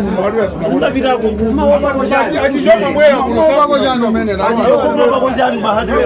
Mumapitako. Mopako chanu mene. Mopako chanu ma hardware.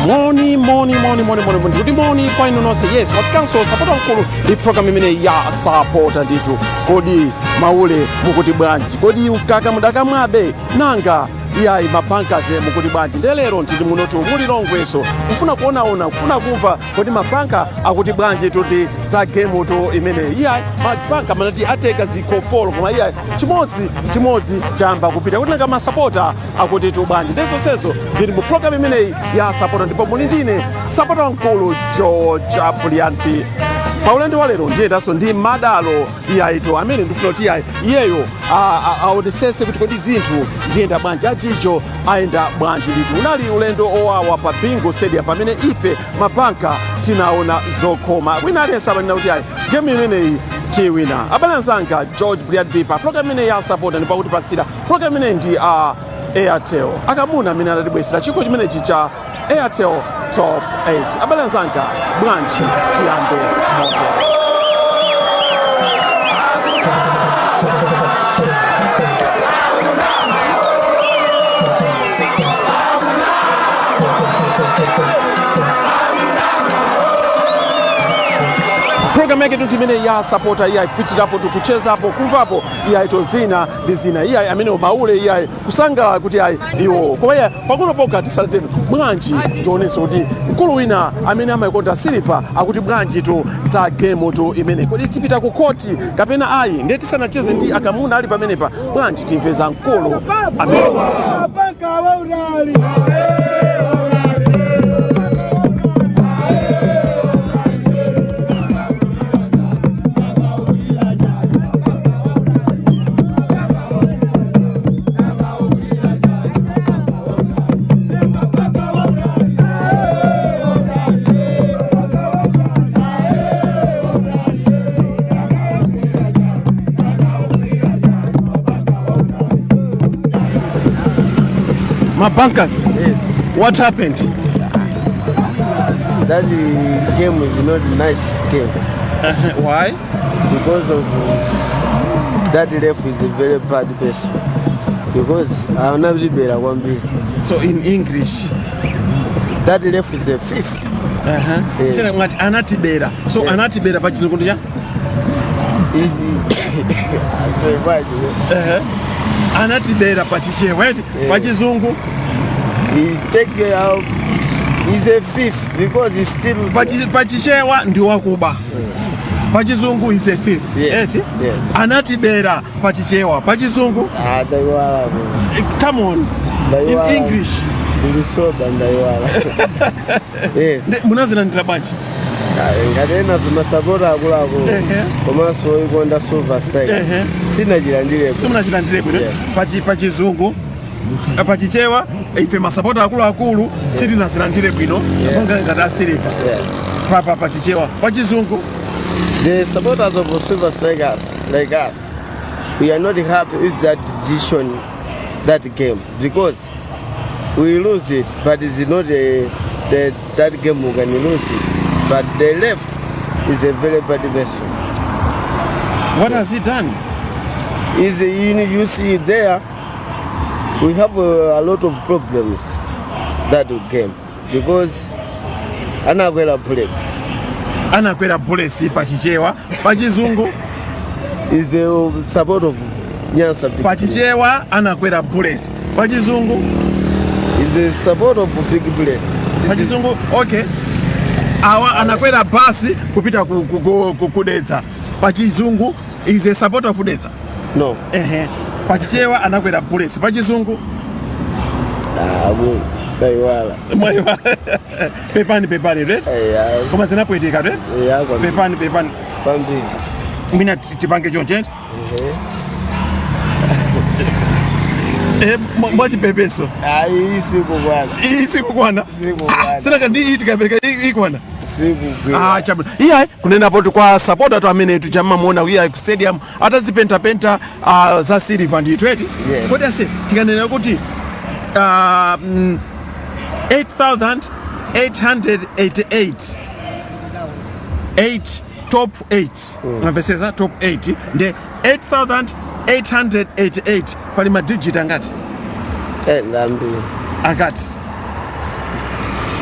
Moni, moni, moni, moni, moni, moni, kuti moni kwa inu nonse. Yes, wafikanso sapota mkulu ndi program imene ya sapota ndithu. Kodi maule mukuti bwanji? Kodi mkaka mudakamwabe? Nanga iyayi, mabankaze mukuti bwanji? Ndelero ndili munotu mulilongweso kufuna kuonaona, kufuna kumva kodi mabanka akuti bwanji tuti za game tu imene. Iyayi, mabanka manati ateka zikho 4, koma iyayi, chimodzi chimodzi chamba kupita. Kuti nanga masapota akuti tu bwanji? Ndezonsezo zili mu program imeneyi ya sapota, ndipo muli ndine sapota mkulu George Brian P. Pa ulendo wa lero ndiyendanso ndi madalo iyayitu amene ndifuna kuti iyayi iyeyo aonesese kuti kodi zinthu ziyenda bwanji, ajijo ayenda bwanji ndithu. Unali ulendo owawa pa Bingu Stadium pamene ife mabanka tinaona zokhoma. Wina aliyense amanena kuti ayi, game imeneyi tiwina. Abale anzanga, George Brian B pa program imeneyi ya sapota, ndipo kuti pasira program imeneyi ndi Airtel akamuna amene adatibwesera chikho chimenechi cha Airtel Top 8. Abale anzanga, bwanji tiyambe motere? Program yake tuti imene ya sapota iyayi, kupitirapo tikuchezapo, kumvapo iyayi to zina ndi zina. Iyayi, amene maule iyayi kusangalala kuti ayi iwo, koma iyayi pang'ono pokha tisalateno. Bwanji tionenso kuti mkulu wina amene amayikonda Silver akuti bwanji tu za game tu imene? Kodi tipita ku koti kapena ayi? Ndiye tisanacheze ndi akamuna ali pamenepa, bwanji timve za mkulu amene. Banka waurali. Mabankers. Yes. What happened? That game is not nice game. Why? Because of that ref is a very bad person. Because anabibera kwambiri. So in English? That ref is a thief. Yeah. Sina mwati anatibera. So anatibera pa Chizungu ndi cha? Anatibera pa Chichewa, right? Pa Chizungu? He take out. He's a thief because he's still. Pa Chichewa ndi wakuba. Pa Chizungu is a thief. Yes. Eti? Yes. Anatibera pa Chichewa. Pa Chizungu? Ah, ndaiwala bro. Come on. In Ndaiwala. English. Ndili sober, ndaiwala. Yes. Munazilandira bwanji? Ngatena tumasapota akuluakulu komanso oikonda Silver Strikers, sinachilandirepo. Simunachilandire bwino? Yeah. Pa Chizungu, pa Chichewa, ife masapota akuluakulu sitinazilandire bwino monga ngati a Silver. Pa Chichewa, pa Chizungu? The supporters of Silver Strikers like us, we are not happy with that decision, that game, because we lose it, but it's not that game we can lose it. But the ref is a very bad person. What has he done? Is you see there, we have a lot of problems that game because anakwera Bullets. Anakwera Bullets pa Chichewa. Pa Chizungu? Is the support of Nyasa Big Pa Bullets. Chichewa anakwera Bullets. Pa Chizungu? Is the support of Big Bullets. Pa Chizungu? Okay, awa anakwera basi kupita ku Dedza. Pa Chizungu is a supporter of Dedza? No. Ehe, pa Chichewa anakwera Bullets. Pa Chizungu? Ah, ndaiwala. Pepani, pepani, right? Yeah. Koma zinapwetika, right? Yeah, kwambiri. Pepani, pepani. Kwambiri. Mwina tipange chonche, mwachipepeso. Ayi, sikukwana. Iyi sikukwana? Sikukwana. Sinaka ndi iyi tikapereka ikwana? Sikugwira. Ah, chabwino. Iyayi, kunenapo tu kwa supporter tu amene tuchamamuona iyayi ku stadium atazipentapenta za silver ndithu, eti? Yes. Kodi ase tikanena kuti 8888 8 top 8, mwamvesesa? Top 8 nde 8888, pali madigit angati? Eh, ndambiri. Angati?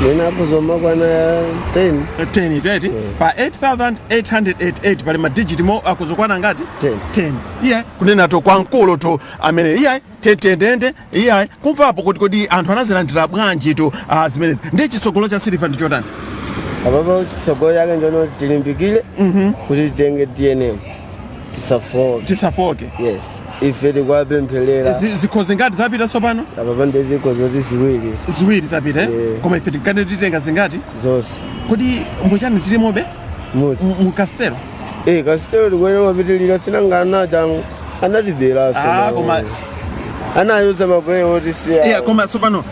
Mwinapo zomakwana 10. 10 eti? Pa 8888 pali madigit mo akuzokwana angati? 10. 10. Iye kunena to kwa mkulu to amene iye tentendende iye kumvapo kuti kodi anthu anazilandira bwanji to zimenezi, ndi chitsogolo cha Silver ndi chotani? Apapo chitsogolo chake njono tilimbikile kuti titenge TNM, tisafoke. Tisafoke. Yes, ife tikuwapempherera. Zikho zingati zapita tsopano? Apapa ndi zikho zoti ziwiri. Ziwiri zapita, eh? Yeah. Koma ife tinkane titenga zingati? Zonse. Kodi muchani tilimobe? Muti? Mu Castel. Eh, Castel likwene mapitilira, sinangana anatiberaso. Ah, koma anayuza mapuleyo oti siya. Yeah, koma tsopano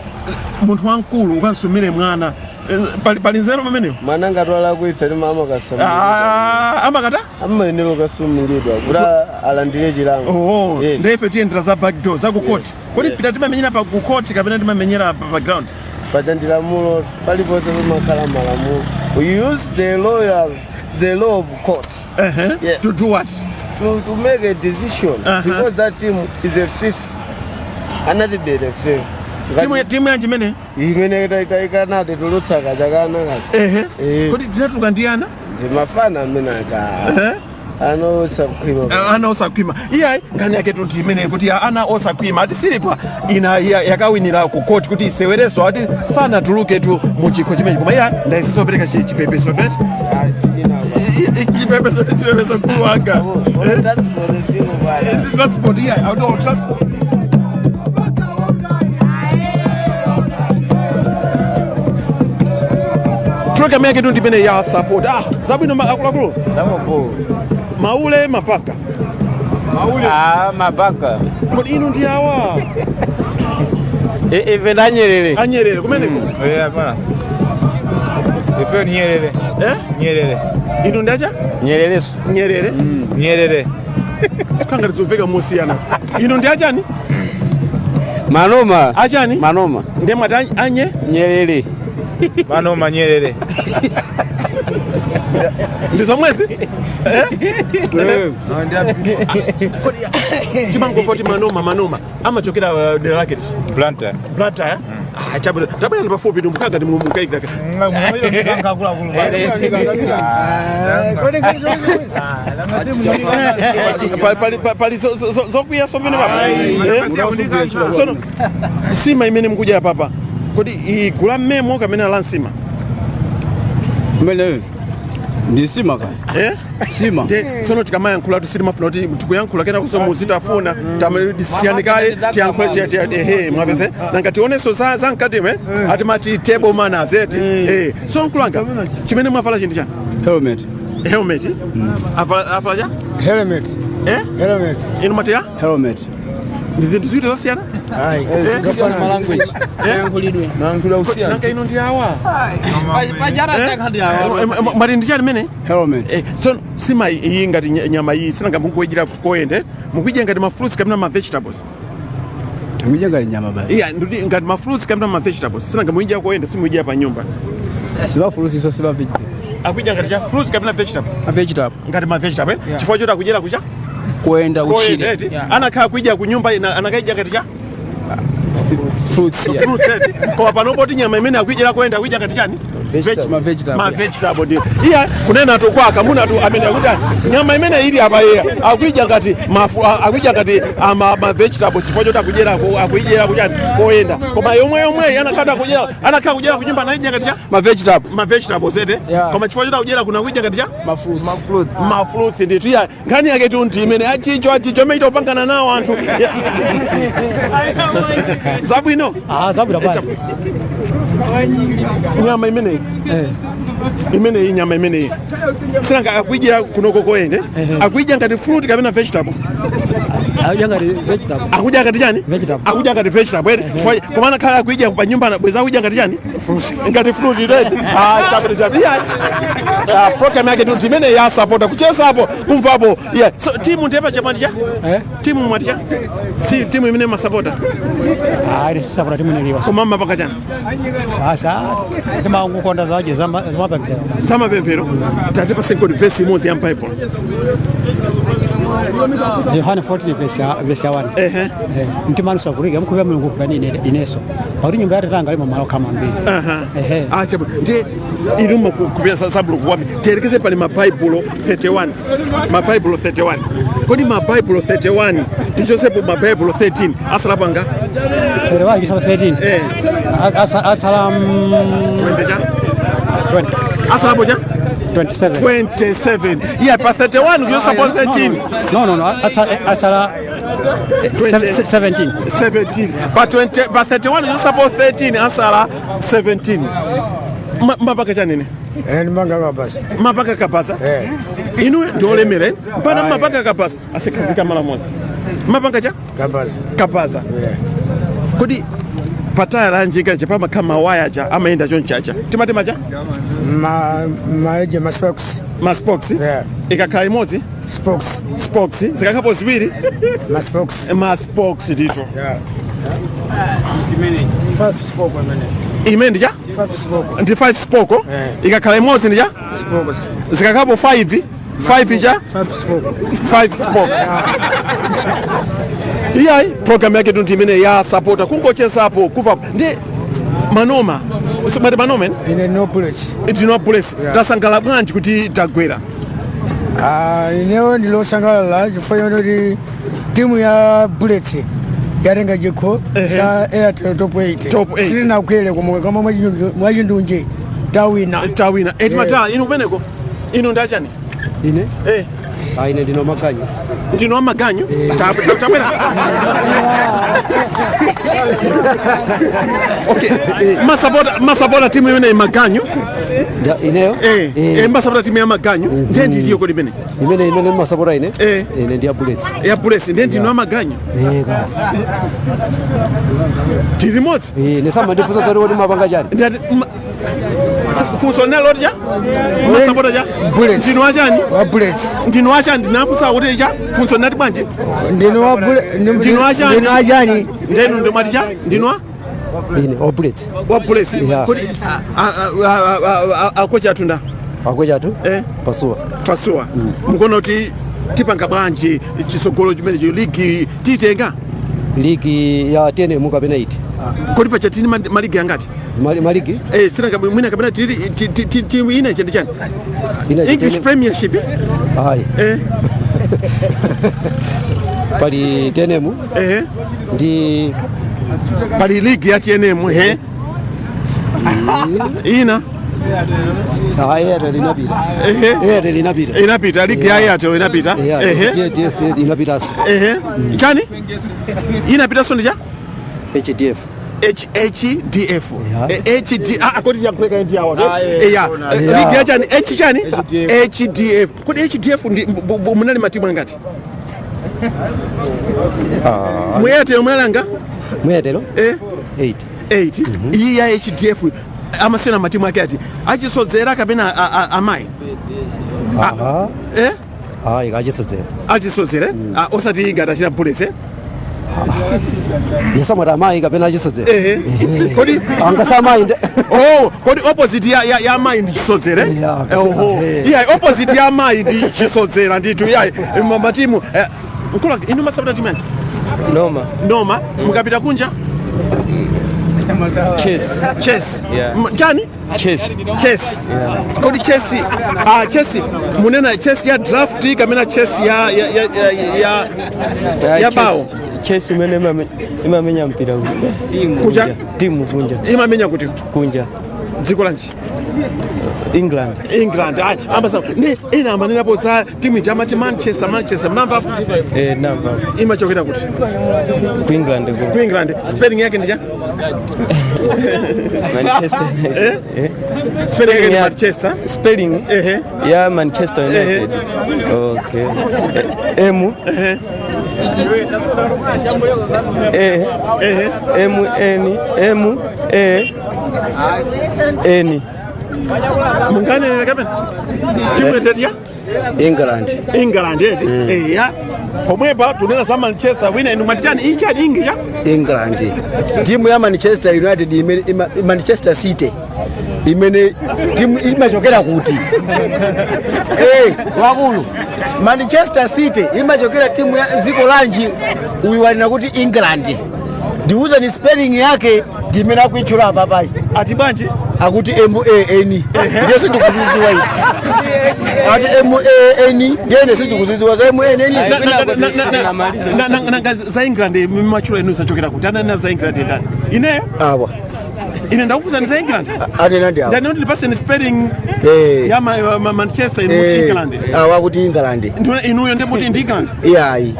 munthu wamkulu ukansumire mwana, pali nzeru pamenepo? Mwana ngati walakwitsa ndi mama kasumilidwa. Ah, amakata. Amayenera kasumilidwa kuti alandire chilango. Oh, Yes. ndife tiyendera za back door, za ku court. Yes, Kodi yes. pita timamenyera pa ku court kapena timamenyera pa ground? Paja ndi lamulo, paliponse pamakhala malamulo. We use the law, the law of court. Yes. To do what? To make a decision because that team is a thief, anatibere thief. Timu yanji imene? Imene taikanati tulutsaka chakana kacha. Ehe. Eh. Kodi tinatuluka ndi ana? Ndi mafana amene aja ana osakhwima. Ana osakhwima. Iyayi, nkhani yake tunti imene kuti ya ana osakhwima ati Silver ina yakawinira ku court kuti isewereso, ati sanatuluke tu mu chikho chimenechi, koma iya ndayisiso pereka chipepeso tet chipepeso, chipepeso mkulu wanga. Eh? Transport siko bwana. Transport, iya, I don't transport. Program yake tu ndimene ya support. Ah, zabwino akuluakulu. Maule mapaka. Ah, mabaka. Kodi inu ndi awa? Ife ndanyerere. Anyerere kumeneko? Eh, hapana. Ife ni Nyerere. Eh? Nyerere. Inu ndi acha? Nyerereso. Nyerere. Nyerere. Sikangati zimveka mosiyana. Inu ndi achani? Manoma. Achani? Manoma. Ndiye mwati anye? Nyerere. Manoma Nyerere. Ndi zomwezi? Eh? Timangopoti manoma manoma amachokera dera lake liti? Blantyre. Blantyre, eh? Ah, chabwino. Tabwera ndi pafupi ndi mukanga ndi mukaikira. Pali zokwiya somene papa. Eh? Sono sima imene mukudya papa. Kodi igula mmemo kamene la nsima? Mbele ndi sima ka. Eh? Sima. Nde sono tikamayankhula tusitimafuna kuti tikuyankhula kena kuso muzitafuna tisiyane kale tiyankhule ehe, mwapeze nanga tionenso za mkatime ati mati table manners, eti? Eh, so mkulanga chimene mwavala chindi chani? Helmet. Helmet. Avala cha? Helmet. Eh? Helmet. Inu mati ya? Helmet. Ndi zinthu ziwiri zosiyana. Ayi. Nankhula usiyana. Nanga inu ndi awa? Pajara sakhandi awa. Mati ndi chani mene? Helmet. Eh, so sima iyi ngati nyama iyi sinanga mukuidyera koyende, mukuidya ngati ma fruits kapena ma vegetables? Tikuidya ngati nyama basi. Iya, ndudi ngati ma fruits kapena ma vegetables, sinanga muidya koyende, simuidya pa nyumba? Siba fruits so siba vegetable. Akuidya ngati cha fruits kapena vegetable? A vegetable. Ngati ma vegetable, eh? Yeah. Chifukwa choti akudyera kucha? Kuenda koyende, kuchile. eti? Anakhala kuidya ku nyumba anakaidya ngati cha? Fruits, yeah. Fruits, eti? Koma panopo ti nyama imene akuidyera koyenda akuidya ngati chani? Ma vegetable. Ma Yeah. vegetable ndiyo iya kunena tu kwa kamuna tu amene akuti nyama imene ili apa iya akuidya ngati akuidya ngati ma vegetables chifukwa choti akudyera akuidyera kuchani? Koyenda. Koma yomwe yomwe anakhala kudyera, anakhala kudyera kunyumba anaidya ngati cha? Ma vegetable. Ma vegetables, eti? Yeah. Koma chifukwa choti akudyera kuna kuidya ngati cha? Ma fruits. Ma fruits ndithu. Iya, nkhani yake tu ndi imene achicho achicho amene itopangana nawo anthu. Ya. Zabwino. Ah, zabwino bwana. Nyama imeneyi Eh. Imeneyi, nyama imeneyi sinanga akuidya kunoko koende, akuidya ngati fruit kapena vegetable? Akudya ngati vegetable. Akudya ngati chani? Vegetable. Akudya ngati vegetable ere. Komana khala akuidya pa nyumba na bweza akudya ngati chani? Ngati fruit, right? Ah, chabwino, chabwino. Yeah. Ah, program yake tu imene ya supporter kuchezapo, kumvapo. Yeah, so timu ndepa chapandi cha Eh? timu mwati cha si timu imene masapota? Ah, ili sisapota timu ineliwa. Koma mapanga chani? Basa timangukonda zaje zamapemphero basi. Zamapemphero. Tatipa senkodi verse imodzi ya Bible. Yohana 14 verse ya 1. Ehe. Eh, mtima usavutike, mkhulupirira Mulungu, khulupirani ine ineso, pakuti nyumba ya Atate anga alimo malo kama ambiri. Ehe. Ah, chabwino. Ndiye inu makupira za Mulungu kwami. Tiyerekeze pali mabaibulo 31, mabaibulo 31. Kodi mabaibulo 31 tichosepo mabaibulo 13, asalapo anga? 31 kisaba 13. Eh. Asala 20 cha 20. Asalapo cha 27. 27, yeah. Pa 31 kuchosapo 13. No, asala 20. 17. 17 pa 20, pa 31 kuchosapo 13, asala 17. Mapaka chanene? Ndimanga kapasa. Mapaka kapasa? Eh. Inu ndiolemera mpana mapaka kapasa asekhazika mala modzi. Mapanga cha? Kapasa. Kapasa. Kodi pataya lanjika cha pamakhala mawaya cha amayenda chonchacha timatema cha? Ma maeje, ma spokes. Ma spokes. Yeah. Ikakhala imodzi? Spokes. Spokes. Zikakhapo ziwiri? Ma spokes. Ma spokes ndithu. Yeah. Five spoke amene. Imene ndi cha? Five spoke. Ndi 5 spoko. Eh. Ikakhala imodzi ndi cha? Spokes. Zikakhapo 5, 5 cha? Five spoke. 5 spoke. Iyayi, program yake tu ndi imene ya sapota, kungochezapo, kuva ndi manoma simati manoma ene? Ine no Bullets. Ndino Bullets. Yeah. Tasangala bwanji kuti tagwera? Ah, inewo ndilosangalala chifukwa choti timu ya Bullets yatenga chikho cha Airtel Top 8. Top 8. Sitinakwere koma kama mwachindunji tawina. Tawina eti matala inu kumeneko inu ndachani? Ine? Eh. Ah, ine ndino maganyu. Ndino amaganyu. Tabwera. Okay, masapota timu imene maganyu? Ineyo? Eh, eh, masapota timu ya maganyu ndiye ndiliyo kodi imene? Imene masapota ine? Eh. Ine ndi ya Bullets. Ya Bullets. Ndiye ndino amaganyu. Eh, ka. Tili limodzi. Eh, nesama ndipuza zoti kuti mapanga chani. Ndati funso linalo cha masapota cha Bullets. Ndinu achani? Wa Bullets. Ndinu achani? Ndinafunsa kuti cha funso linati bwanji? Ndino wa Bullets. Ndinu achani? Ndino achani? Ndenu ndimati cha ndinu a Ine wa Bullets. Wa Bullets. Yeah. Kodi akocha atunda? Akocha athu? Eh. Pasuwa. Pasuwa. Mukuona kuti tipanga bwanji chitsogolo chimene ligi titenga? Ligi ya TNM kapena iti? Kodi pacha tini maligi angati? Maligi? Eh, sina mwina kapena tili timu ina chende chani? Ina English TNM. Premiership. Ayi. Eh. Pali TNM. Eh. Ndi pali ligi ya TNM he. Ina. Ah, Airtel inapita. Ehe. Airtel inapita. Inapita ligi ya Airtel inapita. Yeah. Ehe. GDS inapitanso. Ehe. Chani? Inapita ndi cha? HDF. HDF. Yeah. Eh, HD, ah, kodi yankuleka ndi awa. Ah, Eh, ya. yeah. Ligi ya chani? H chani? HDF. Kodi HDF ndi munali matimu angati? Mu Airtel munalanga? Mu Airtel? Eh. 8. 8. Iyi ya HDF amasena matimu ake ati achisodzera kapena amayi? Aha. Eh? Ah, ikachisodzera. Achisodzera? Ah, osati ingati achina Bullets, eh? Nesamwati amayi kapena achisodzera. Ehe. Kodi Angasa amayi nde. Oh, kodi opposite ya amayi ndi chisodzera? Yeah, Oho. eh. Yeah, opposite ya amayi ndi chisodzera ndithu. Yeah, matimu. Mkulu, inu masapota timu yanji? Noma. Noma, mukapita kunja? Chess. Chess. Yeah. Chani? Chess. Chess. Kodi chess, ah, chess munena chess ya draft kapena chess ya bao? Chess imene imamenya mpira Kunja? Timu kunja. Imamenya kuti? Kunja. Dziko lanji? England. England. Ayi, ambasa ndi ena amanenapo za timu ija amati Manchester, Manchester mnamva? Eh, namba. Imachokera kuti? Ku England ku. Ku England. Spelling yake ndi cha? Manchester. Eh? Spelling yake ni Manchester. Spelling Ehe. ya Manchester United. Okay. M A Ehe. M N M A N. Munganene kapena? Timu yatati ya? England. England eti. Eya. Pomwepa tunena za Manchester wina inu mwati chani ichani ingi ya? England. Timu ya Manchester United imene Manchester City imene timu imachokera kuti? Wakulu. Manchester City imachokera timu ya dziko lanji uyu wanena kuti England. Ndiuze ni spelling yake ndimene akuitchula apapai. Ati bwanji? Akuti M A N. Ndiye sindikuzidziwa ine. Ati M A N ndiye sindikuzidziwa za M A N. Nanga za England machula inu zachokera kuti? Ananena za England ndani? Ineyo? Awa. Ine ndakufunsani za England. Anena ndi awa. Ndani kuti ndipaseni spelling ya Manchester inu England. Awa kuti England. Inuyo ndi muti ndi England. Iyayi.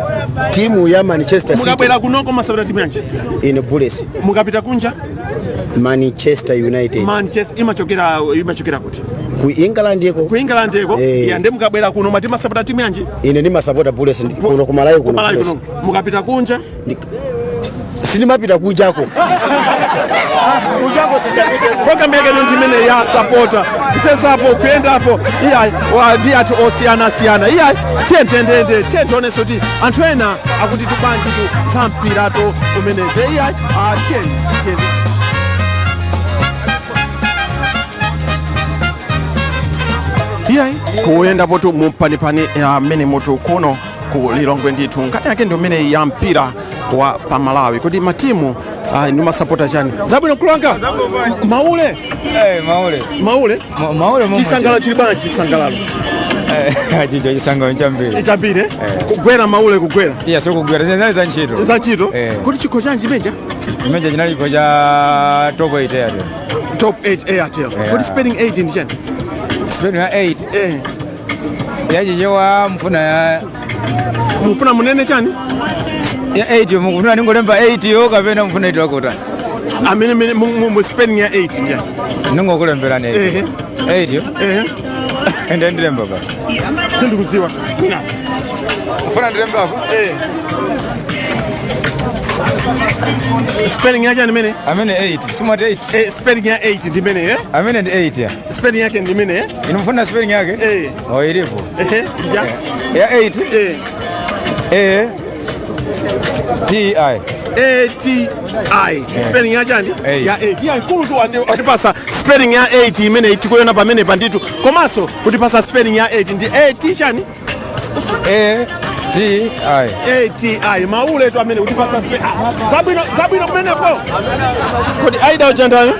Timu ya Manchester City. Mukabwera kunoko masabata timu yanji? Ine Bullets. Mukapita kunja? Manchester United. Manchester imachokera kuti? Ku England iko. Ku England iko. Ya ndi mukabwera kuno mwati masapota timu yanji? Ine ndimasapota Bullets kuno ku Malawi kuno. Malawi kuno. Mukapita kunja? Sindimapita kunjako. Kunjako sindapita. Program yake ndi imene ya sapota kuchezapo kuyendapo iyayi ndi anthu osiyanasiyana iyayi tiyendeyende tiyentionenso kuti anthu ena akuti tubwanji tu za mpirato umeneke iyayi tiyeni. Iyayi kuyendapo tu mumpanipani amene mutu kuno ku Lilongwe ndithu nkhani yake ndi umene ya mpira wa pamalawi kuti matimu ndi masapota chani zabwino kulanga maule. Maule. Maule. Maule momwe. Chisangalalo chili bwanji chisangalalo? Chicho chisangalalo chambiri. Chambiri? Kugwera maule kugwera. Iya so kugwera zinali za ntchito. Za ntchito? Kuti chikho chanji menja? Menja chinali chikho cha top 8 Airtel. Top 8 Airtel. Kuti spelling 8 ndi chani? Spelling ya 8. Ya chichewa mfuna ya mufuna munene chani? Ya 8 mufuna ningolemba 8 yo kapena mufuna ito akuta. Amene mene mu spelling ya 8 ndi chani? Ningokulemberani 8. 8 yo? Ende ndilemba pa. Sindikudziwa. Mina. Mfuna ndilemba apo? Spelling ya chani mene? Amene 8. Simwati 8. Spelling ya 8 ndi mene eh? Amene ndi 8 ya. Spelling yake ndi mene eh? Inu mfuna spelling yake? Oh ilipo. Ya. Ya 8. A T I. A T I. Spelling ya chani? Ya 8. Ya nkulu tu andipasa spelling ya 8 imene tikuiona pamene panditu. Komanso kutipasa spelling ya 8 ndi A T chani? A T I. A T I. Maule tu amene kutipasa spelling. Zabwino zabwino kumeneko. Kodi Aida ujandayo?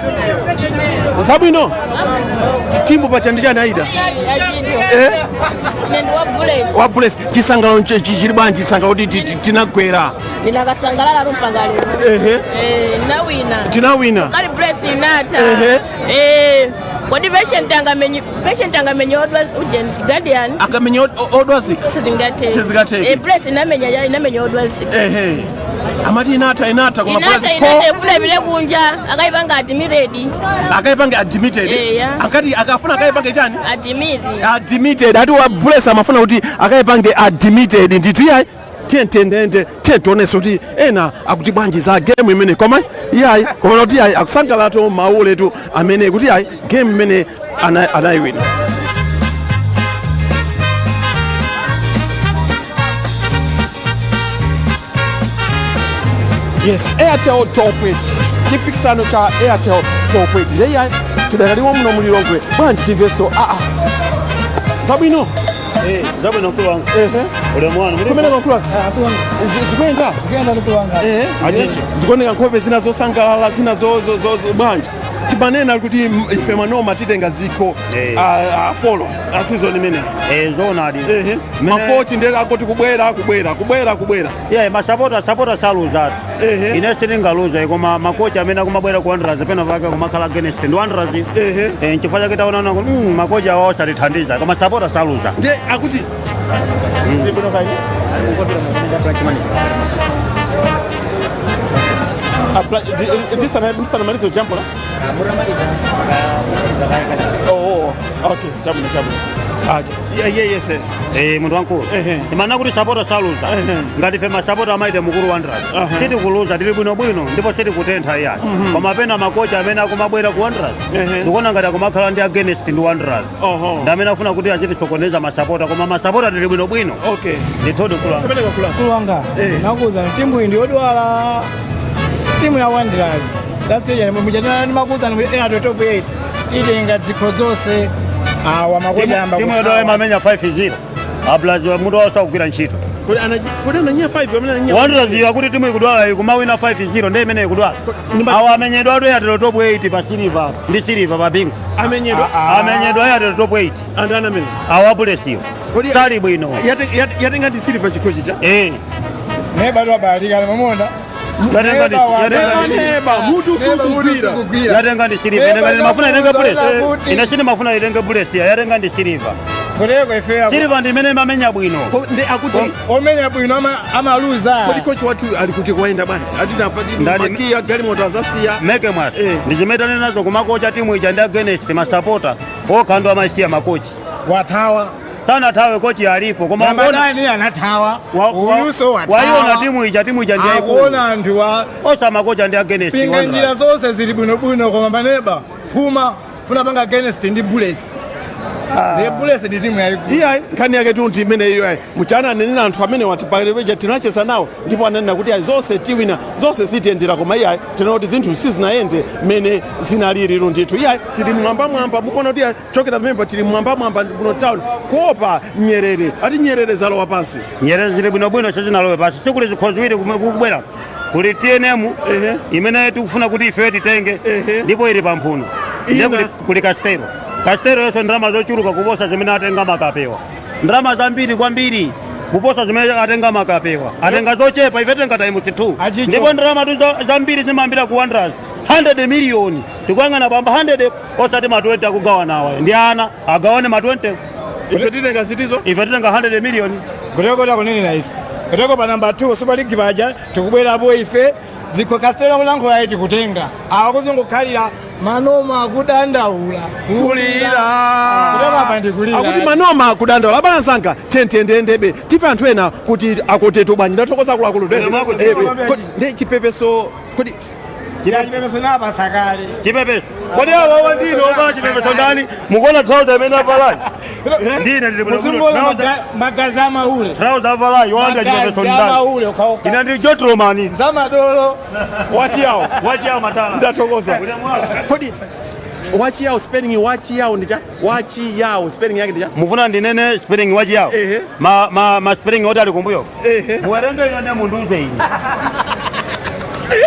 Zabwino. Timu pacha ndi chani Aida? Ine ndi wa Bullets. Wa Bullets chisangalalo chili bwanji chisangalalo kuti tinagwera. Ndinakasangalala lumpaka lero. Nawina. Tinawina. Kali Bullets inatha. Kodi patient angamenye odwazi uje Guardian. Akamenye odwazi? Sizingateke. Sizingateke. Bullets inamenya odwazi. Amati inatha inatha koma Inatha inatha ifuna bile kunja akaipanga admitted. Akaipanga admitted. Akati akafuna akaipange chani? Admitted. Admitted. Ati wa Bullets amafuna kuti akaipange admitted ndithu iyayi. Tiyendeyende tiyentionenso kuti ena akuti bwanji za game imene koma iyayi koma kuti iyayi akusangalatu mauletu amene kuti iyayi game imene anayiwina. Yes, Airtel Top 8. Chipikisano cha Airtel Top 8. Leya tidakaliwa muno mu Lilongwe. Bwanji tiveso Zabwino. Zabwino mkulu wangu. Ule mwana. Kumene mkulu wangu. Zikuenda? Zikuenda mkulu wangu. Zikuoneka nkhope zina zosangalala zina zo bwanji. Timanena kuti ife manoma titenga zikho 4 a season imene. Zoonadi. Makochi ndiye akoti kubwera kubwera kubwera kubwera. Yeah, masapota sapota saluza atu. Ine sindingaluza, koma makochi amene akumabwera ku Wanderers pena pake kumakhala against ndi Wanderers. Nchifukwa chake taonana kuti makochi awo osatithandiza, koma sapota saluza. Ndiye akuti ndisanamalize ujambula. Oh, okay, chabwino chabwino. Aja. Yeah, yeah, yes. Munthu wankulu, imana kuti sapota saluza. Ngati fe masapota amaite mukulu Wanderers, sitikuluza, tili bwinobwino ndipo sitikutentha iyayi. Koma pena makochi amene akumabwera ku Wanderers, ndikuona ngati akumakhala ndi against ndi Wanderers, ndi amene afuna kuti achitisokoneza masapota, koma masapota tili bwinobwino. Ndithudi kula. Mkulu wanga, nakuza timu iyi ndiyodwala, timu ya Wanderers. Last year muchananimakuza Airtel Top 8 titenga dzikho zonse, awa makocha amba. Timu yodwala imamenya 5-0, ablazi munthu wawo sakugwira ntchito. Kodi ananyia 5 amene ananyia? Wanderers yakuti timu ikudwala ikumawina 5-0, ndiye imene ikudwala. Awo amenyedwa atu Airtel Top 8 pa Silver ndi Silver pa Bingu. Amenyedwa? Amenyedwa Airtel Top 8. Andani amene? Awo abulesiyo sali bwino. Yatenga ndi Silver chikho chija? Eh. Neba lwabalika mamona. Neba mutu sukugwira. Yatenga ndi Silver. Ine ngati mafuna itenge Bullets, ine sini mafuna itenge Bullets, yatenga ndi Silver. Kuteko ife Silver ndi imene imamenya bwino. Ndi akuti omenya bwino amaluza. Kodi kochi wathu ali kuti, kuwayenda bwanji? Atina makiya galimoto azasiya. Meke mwasi ndichimene nazo kumakocha timu ija ndi against masapota okha ndo amaisiya makochi. Wathawa. Sanathawe, kochi alipo, koma Ramadani anathawa, uyuso wathawa. Waiona timu ija, timu ija ndi yaikulu. Akuona anthu wa osa makocha ndi against pinga Wanderers. njira zonse zili bwinobwino, koma maneba phuma funa panga against ndi Bullets. Ndi Bullets ndi timu yayikulu. Iyayi, nkhani yake tu imene iyo ayi muchana anenera anthu amene watipakeja tinacheza nawo, ndipo ananena kuti ayi, zonse tiwina, zonse zitiyendera, koma iyayi, tinaona kuti zinthu sizinayende mmene zinaliriru ndithu. Iyayi, tili mwambamwamba, mukuona kuti iyayi, chokera pamene tili mwambamwamba kuno town kuopa nyerere, ati nyerere zalowa pansi. Nyerere zili bwinobwino, sizinalowe pansi. Sikuli zikho ziwiri kukubwera, kuli TNM imene tikufuna kuti ife titenge ndipo ili pamphuno, ndiye kuli Castel. Castel yonse ndalama zochuluka kuposa zimene atenga makapewa, ndalama zambiri kwambiri kuposa zimene atenga makapewa. Atenga zochepa, ife tenga times 2, ndipo ndalama tu zambiri zimayambira ku Wanderers 100 miliyoni, tikuyang'ana pamba 100, osati ma 20 akugawanawa ndi ana agawane ma 20. Ife titenga zitizo? Ife titenga 100 miliyoni. Kuteko takunenera ife kuteko pa namba 2 Super League paja tikubwerapo ife zikho Castel kulankhula ayi tikutenga awa kuzongokhalira manoma akudandaula. Kulira. Kuteko apa ndikulira. Akuti manoma kudandaula. Abale anzanga, tiyendeyendebe tife anthu ena kuti akotetu bwanji. Ndathokoza akuluakulu. Ndi chipepeso kodi? Chipepeso napasakale. Chipepeso kodi? Awawa ndine ovala chipepeso ndani? Mukuona trouser imene avalayi? Ndine ndili Muzingola magazi amaule. Trouser avalayi, olanda chipepeso Magazi ndani? amaule okhaokha. Ine ndili jotromani. Zamadolo. Wachiyawo. Wachiyawo matala. Ndathokoza. Kodi wachiyawo spelling wachiyawo ndicha wachiyawo spelling yake ndicha? Mufuna ndinene spelling wachiyawo? Ma spelling oti ali kumbuyo muwerenge ino ne munduze ine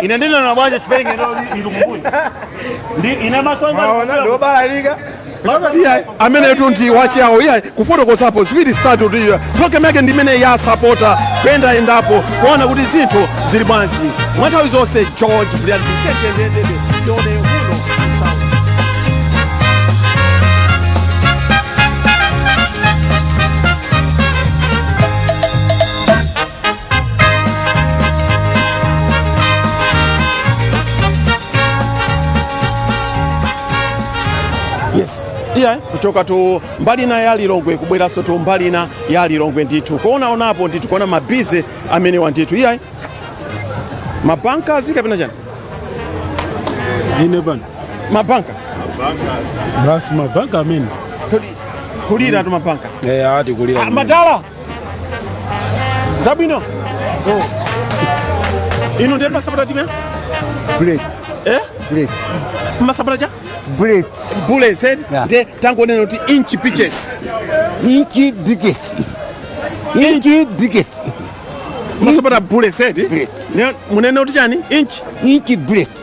ine ndinena bwanji spelling ino ili kumbuyo ndi ine masonga. Maona ndobalalika. Iyayi, amene tu ndi wachiyawo. Iyayi, kufotokozapo ziwiri zitatu tiyo program yake ndi imene ya sapota kuyendayendapo kuona kuti zinthu zili bwanji mwa nthawi zonse. George Brian, tiyendeyendebe tione muno. Yes, iya, kuchoka tu mbali ina ya Lilongwe kubweranso tu mbali ina ya Lilongwe ndithu, kuonaonapo ndithu, kuona mabize amenewa ndithu. Iya, mabanka kapena chani? Ine pano. Mabanka. Basi mabanka amene. Kodi kulira tu mabanka? Eh, ati kulira. Ah, matala zabwino. Oh. Inu ndiye masapota timu ya Bullets. Eh? Bullets. Masapota cha Bullets. Bullets, eh? Ndiye tangonena kuti inchi pitches. Inchi biggest. Inchi biggest. Masapota Bullets, eh? Munene kuti chani? Inchi. Inchi Bullets.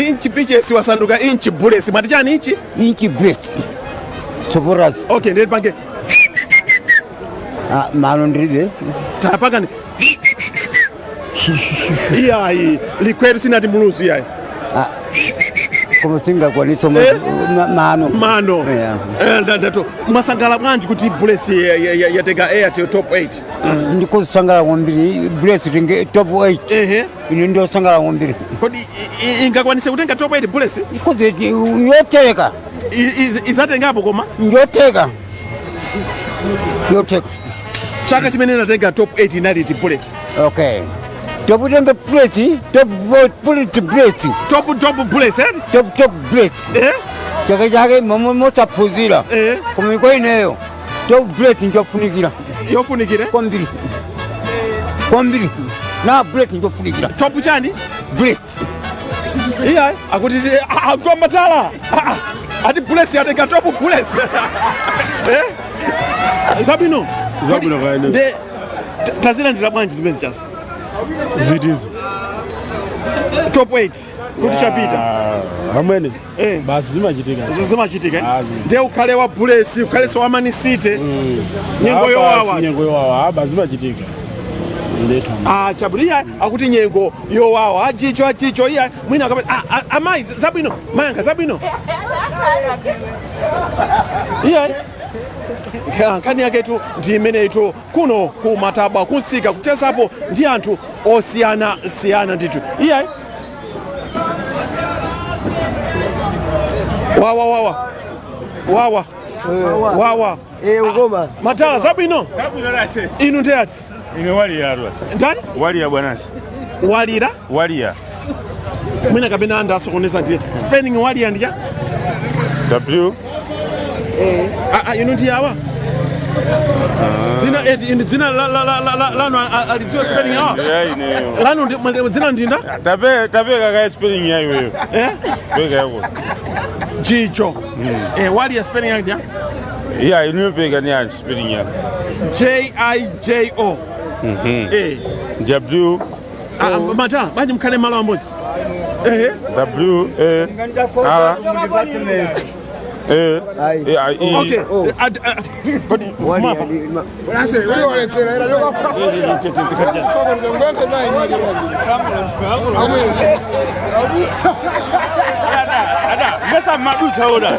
Inchi Bitches wasanduka Inchi Bullets. Mwati chani inchi? Inchi Bullets supporters. Okay, ndiye pange. Ah, mano ndiribe. Tapakani. Iyayi, likweru sinati muluzu iyayi. Ah, koma singakwanitsa Eh? mano. Mano. Yeah. Eh, ndato mwasangala bwanji kuti Bullets yatenga Airtel top 8? Ndikusangala kwambiri Bullets tenge top 8. Ehe. Ine ndosangala kwambiri. Kodi ingakwanise kutenga top 8 Bullets? Ikoze yoteka. Izatengapo koma? Yoteka. Yoteka. Chaka chimene inatenga top 8 inali iti Bullets? Okay. Top tenga Bullets, top Bullets Bullets. Top top Bullets eh? Top top Bullets. Eh? Chaka chake momwe mosaphunzira. Eh? Koma kwa ineyo top Bullets njofunikira. Yofunikira? Kwambiri. Kwambiri. Na Bullets njofunikira. Top chani? Bullets. Iya, akuti ngoma tala. Ati Bullets yatenga top Bullets. Eh? Zabwino. Zabwino kaene. Nde tazilandira bwanji zimene chasa? Zitizo. Top 8 kuti chapita. Amwene. Eh. Basi zimachitika. Zimachitika. Eh? Ah, zimachitika. Ndiye ukhale wa Bullets, ukhalenso wa Man City. Nyengo Ah, yowawa. basi nyengo yowawa, ah, basi zimachitika. Ndithu. Ah, chabwino iya akuti nyengo yowawa achicho achicho iya mwina akapita ah, ah, amayi zabwino mayanga zabwino iya. Ya, nkhani yaketu ndi imeneyitu kuno ku Matabwa kusika kuchezapo ndi anthu osiyana siyana ndithu iya. Wawa wawa wawa wawa. Eh, ukoma. Matala zabwino inu ndeyati Ine waliya arwa. Ndani? Waliya bwanasi. Walira? Waliya. Mwina kapena andasokoneza ndiye spelling waliya ndija W. Eh. Ah, ah, inu ndi awa dzina eti dzina lanu alidziwa spelling awa? Yeah, ineyo. Lanu dzina ndinda? Tapeka ka spelling yayo iweyo. Eh? Peka yako. Jijo. Eh, waliya spelling yake ndija? Yeah, ineyo peka ni ya spelling yako. J I J O. Eh. W. Ah, matala bwanji mkhale malo amodzi. Eh. W A R A A I E. Okay. Kodi mwafa? Mesa maduta oda.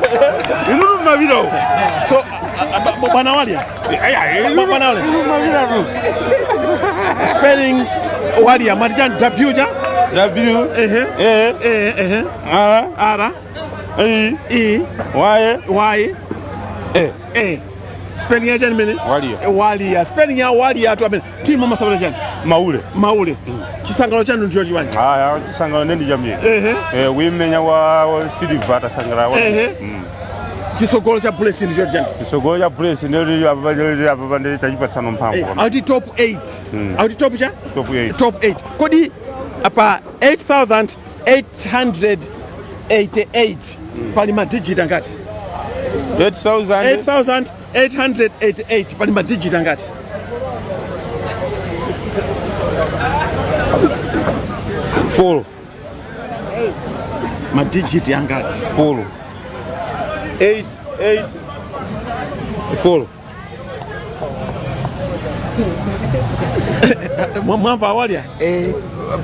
Inuru maviro. So bwana Walia. Bwana Walia. Spelling Walia mwati W ja? W Ehe. A Eh, R R E E Y Y A. A. Spelling ya chani mene? Walia. Walia. Spelling ya Walia tu amene. Timu masabata chani? Maule. Maule. Chisangalo chanu ndicho chiwani. Aya, chisangalo nendi jamie. Ehe. Eh, wimenya wa silver tasangala wa. Ehe. Chisogolo cha Bullets ndicho chani? Chisogolo cha Bullets ndio apa ndio apa ndio tachipatsano mphamvu. Eh, auti top 8. Auti top cha? Top 8. Top 8. Kodi apa 8888 pali madigit angati? 8000 8888 pali madigit angati? 4. Madigit angati? 4. 8 8 4. Mwamva awali? Eh.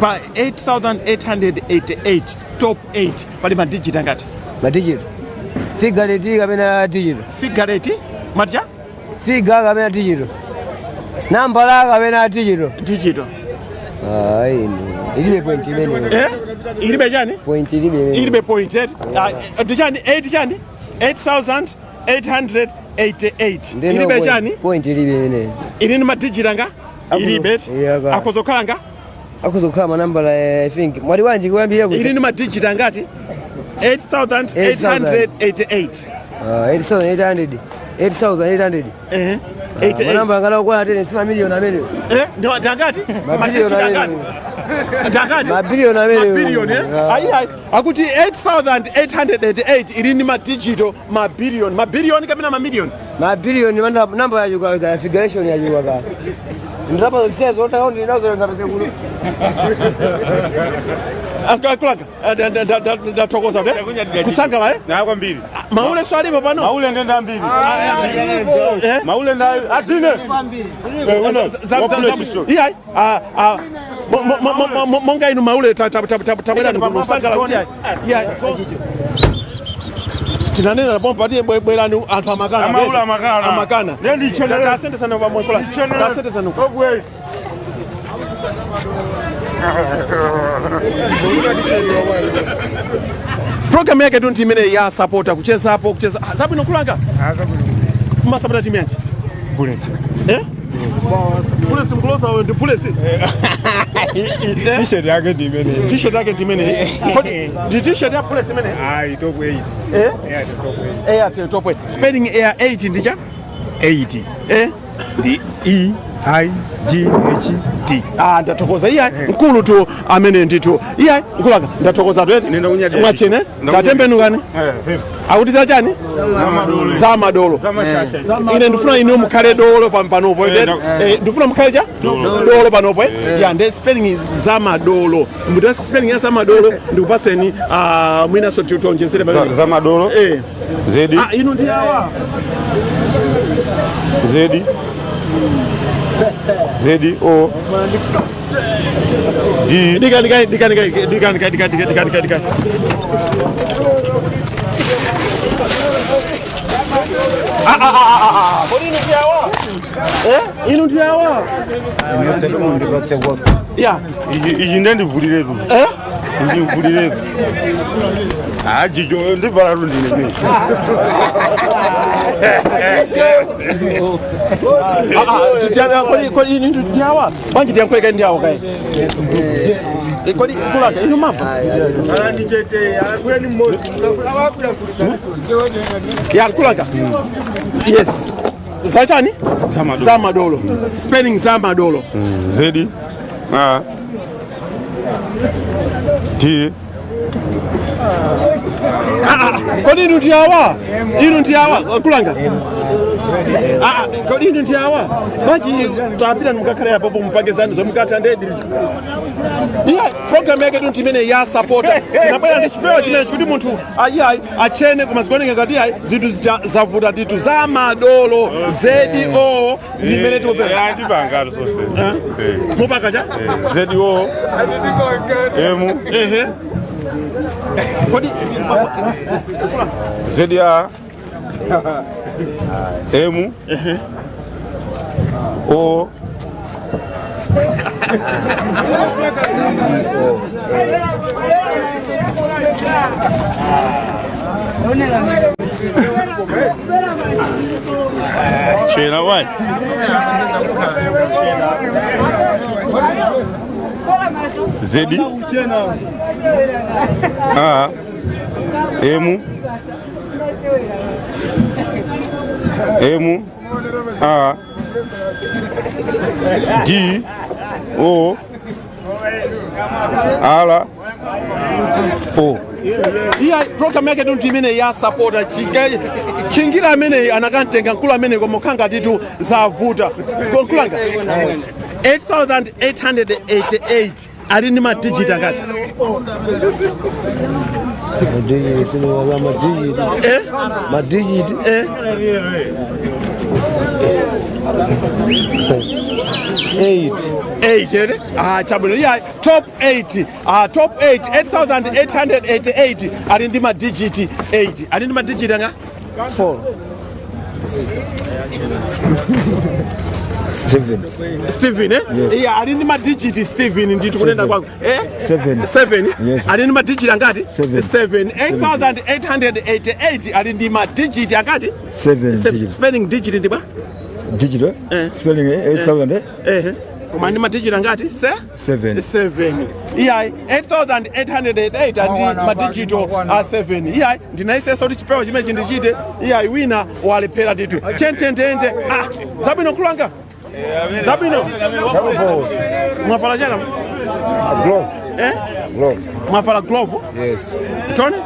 Pa 8888 top 8 pali madigit angati? Madigit. Figure kapena digit. Figure matja? Figure kapena digit. Nambala kapena digit. Digit. Ah, ine. Ilibe point imene. Eh? Ilibe chani? Point ilibe imene. Ilibe point eh? Ah, ndi chani 8 chani? 8888. Ndeno Ilibe point- chani? Point ilibe imene. Ili ni madigit anga? Ilibe. Yeah, Akozokhala nga? Akuzokhala manambala I think. Mwali wanji kuyambira kuti. Ili ni madigit angati? 8888. Ah, 8800. 8800. Eh. 88. Manamba angala kwa tene sima milioni amene. Eh, ndi angati? Mabilioni Madigit amene. angati? Ndi angati? Mabilioni amene. Mabilioni, eh? Ayi ayi. Akuti 8888 ili ni madigito mabilioni. Mabilioni kapena mamiliyoni? Mabilioni namba yajuka ka figuration yajuka ka. Ndapa zonsezo otakawo ndinazo ngapese kuno. Akulanga ndathokoza kusangala Na kwambiri. Maule so alipo pano. Maule ndenda mbili. Maule nda atine. Iya, monga inu maule tabwera kusangala kuti iya. Tinanena na pompa tiye bwerani anthu amakana. Amaula amakana. Amakana. Tasente sana pamwe kula. Tasente sana. Program yake tu imene ya supporter kucheza hapo kucheza zabwino kulanga. Masapota timu yanji. Bullets. Eh? Bullets mkulosa wewe ndi Bullets. T-shirt yake ndi imene. T-shirt yake ndi imene. Kodi ndi t-shirt ya Bullets imene? Ayi top 8. Eh? Yeah, top 8. Airtel top 8. Spelling air 8 ndi cha? 8. Eh? Ndi E I G H T. Ah, ndathokoza iya mkulu tu amene ndithu iya mkulanga ndathokoza tu eti mwachene tatembenukani akuti za chani za madolo ine ndifuna inu mukhale dolo panopo ndifuna mukhale cha dolo panopo ya ndi spelling za madolo mbuti spelling ya za madolo ndikupaseni mwinaso tionjezere Za madolo zedi ah inu ndi awa zedi zedi o D dika dika dika dika dika dika dika dika dika dika Kodi inu ndi awa? Eh? Inu ndi awa? Ya. Iyi ndendivuliretu. Eh? Ndivuliretu. Ah, jijo ndivala rundine mimi. Kodi inu ndi awa? Banji ndiyankhuleka ndi awa kaye. Kodi kulaka inu mamba? Ya kulaka. Yes. Zachani? Zamadolo. Zamadolo. Spelling zamadolo. Zedi A T Kodi inu ndi awa? Inu ndi awa? Kulanga. Kodi inu ndi awa? Banji tapita mukakhale apo mupange zanu zomukatha ndedi. Iya, program yake tu imene ya supporter. Tinabwera ndi chipewa chimene chikuti munthu ayi achene koma zikuoneka ngati ayi zinthu zavuta ndithu za madolo ZO ndimene tikupera. Ah, ndipanga sose. Mupaka cha? ZO M Ehe. Kodi ZA M O Chena wai. Zedi A M M A D O R O. Iya program yake tu imene ya supporter chingira amene anakantenga mkulu amene koma khanga titu zavuta nkulanga 8888 ali ndi madigit angati? Madigit. Eh? 8. 8 ere? Ah, chabwino. Yeah, top 8. Ah, top 8 8888 ali ndi madigit 8. Ali ndi madigit anga? 4. 7. Steven eh? Yes. Yeah, ali ndi madigit Steven ndithu kunena kwako. Eh? 7. 7. Yes. Ali ndi madigit angati? 7. 7. 8888 ali ndi madigit angati? 7 digit. Spelling digit ndi bwa? Digit eh? Spelling 8000 Eh. Koma ndi madigit angati? Se? 7. 7. Iyayi 8888 andi madigito a 7. Iyayi ndinayesesa kuti chipewa chimene chindichite. Iyayi wina walephera ndithu. Chententente. Ah, zabwino kulanga. Zabwino. Mwavala chana? Glove. Eh? Glove. Mwavala glove? Yes. Tony?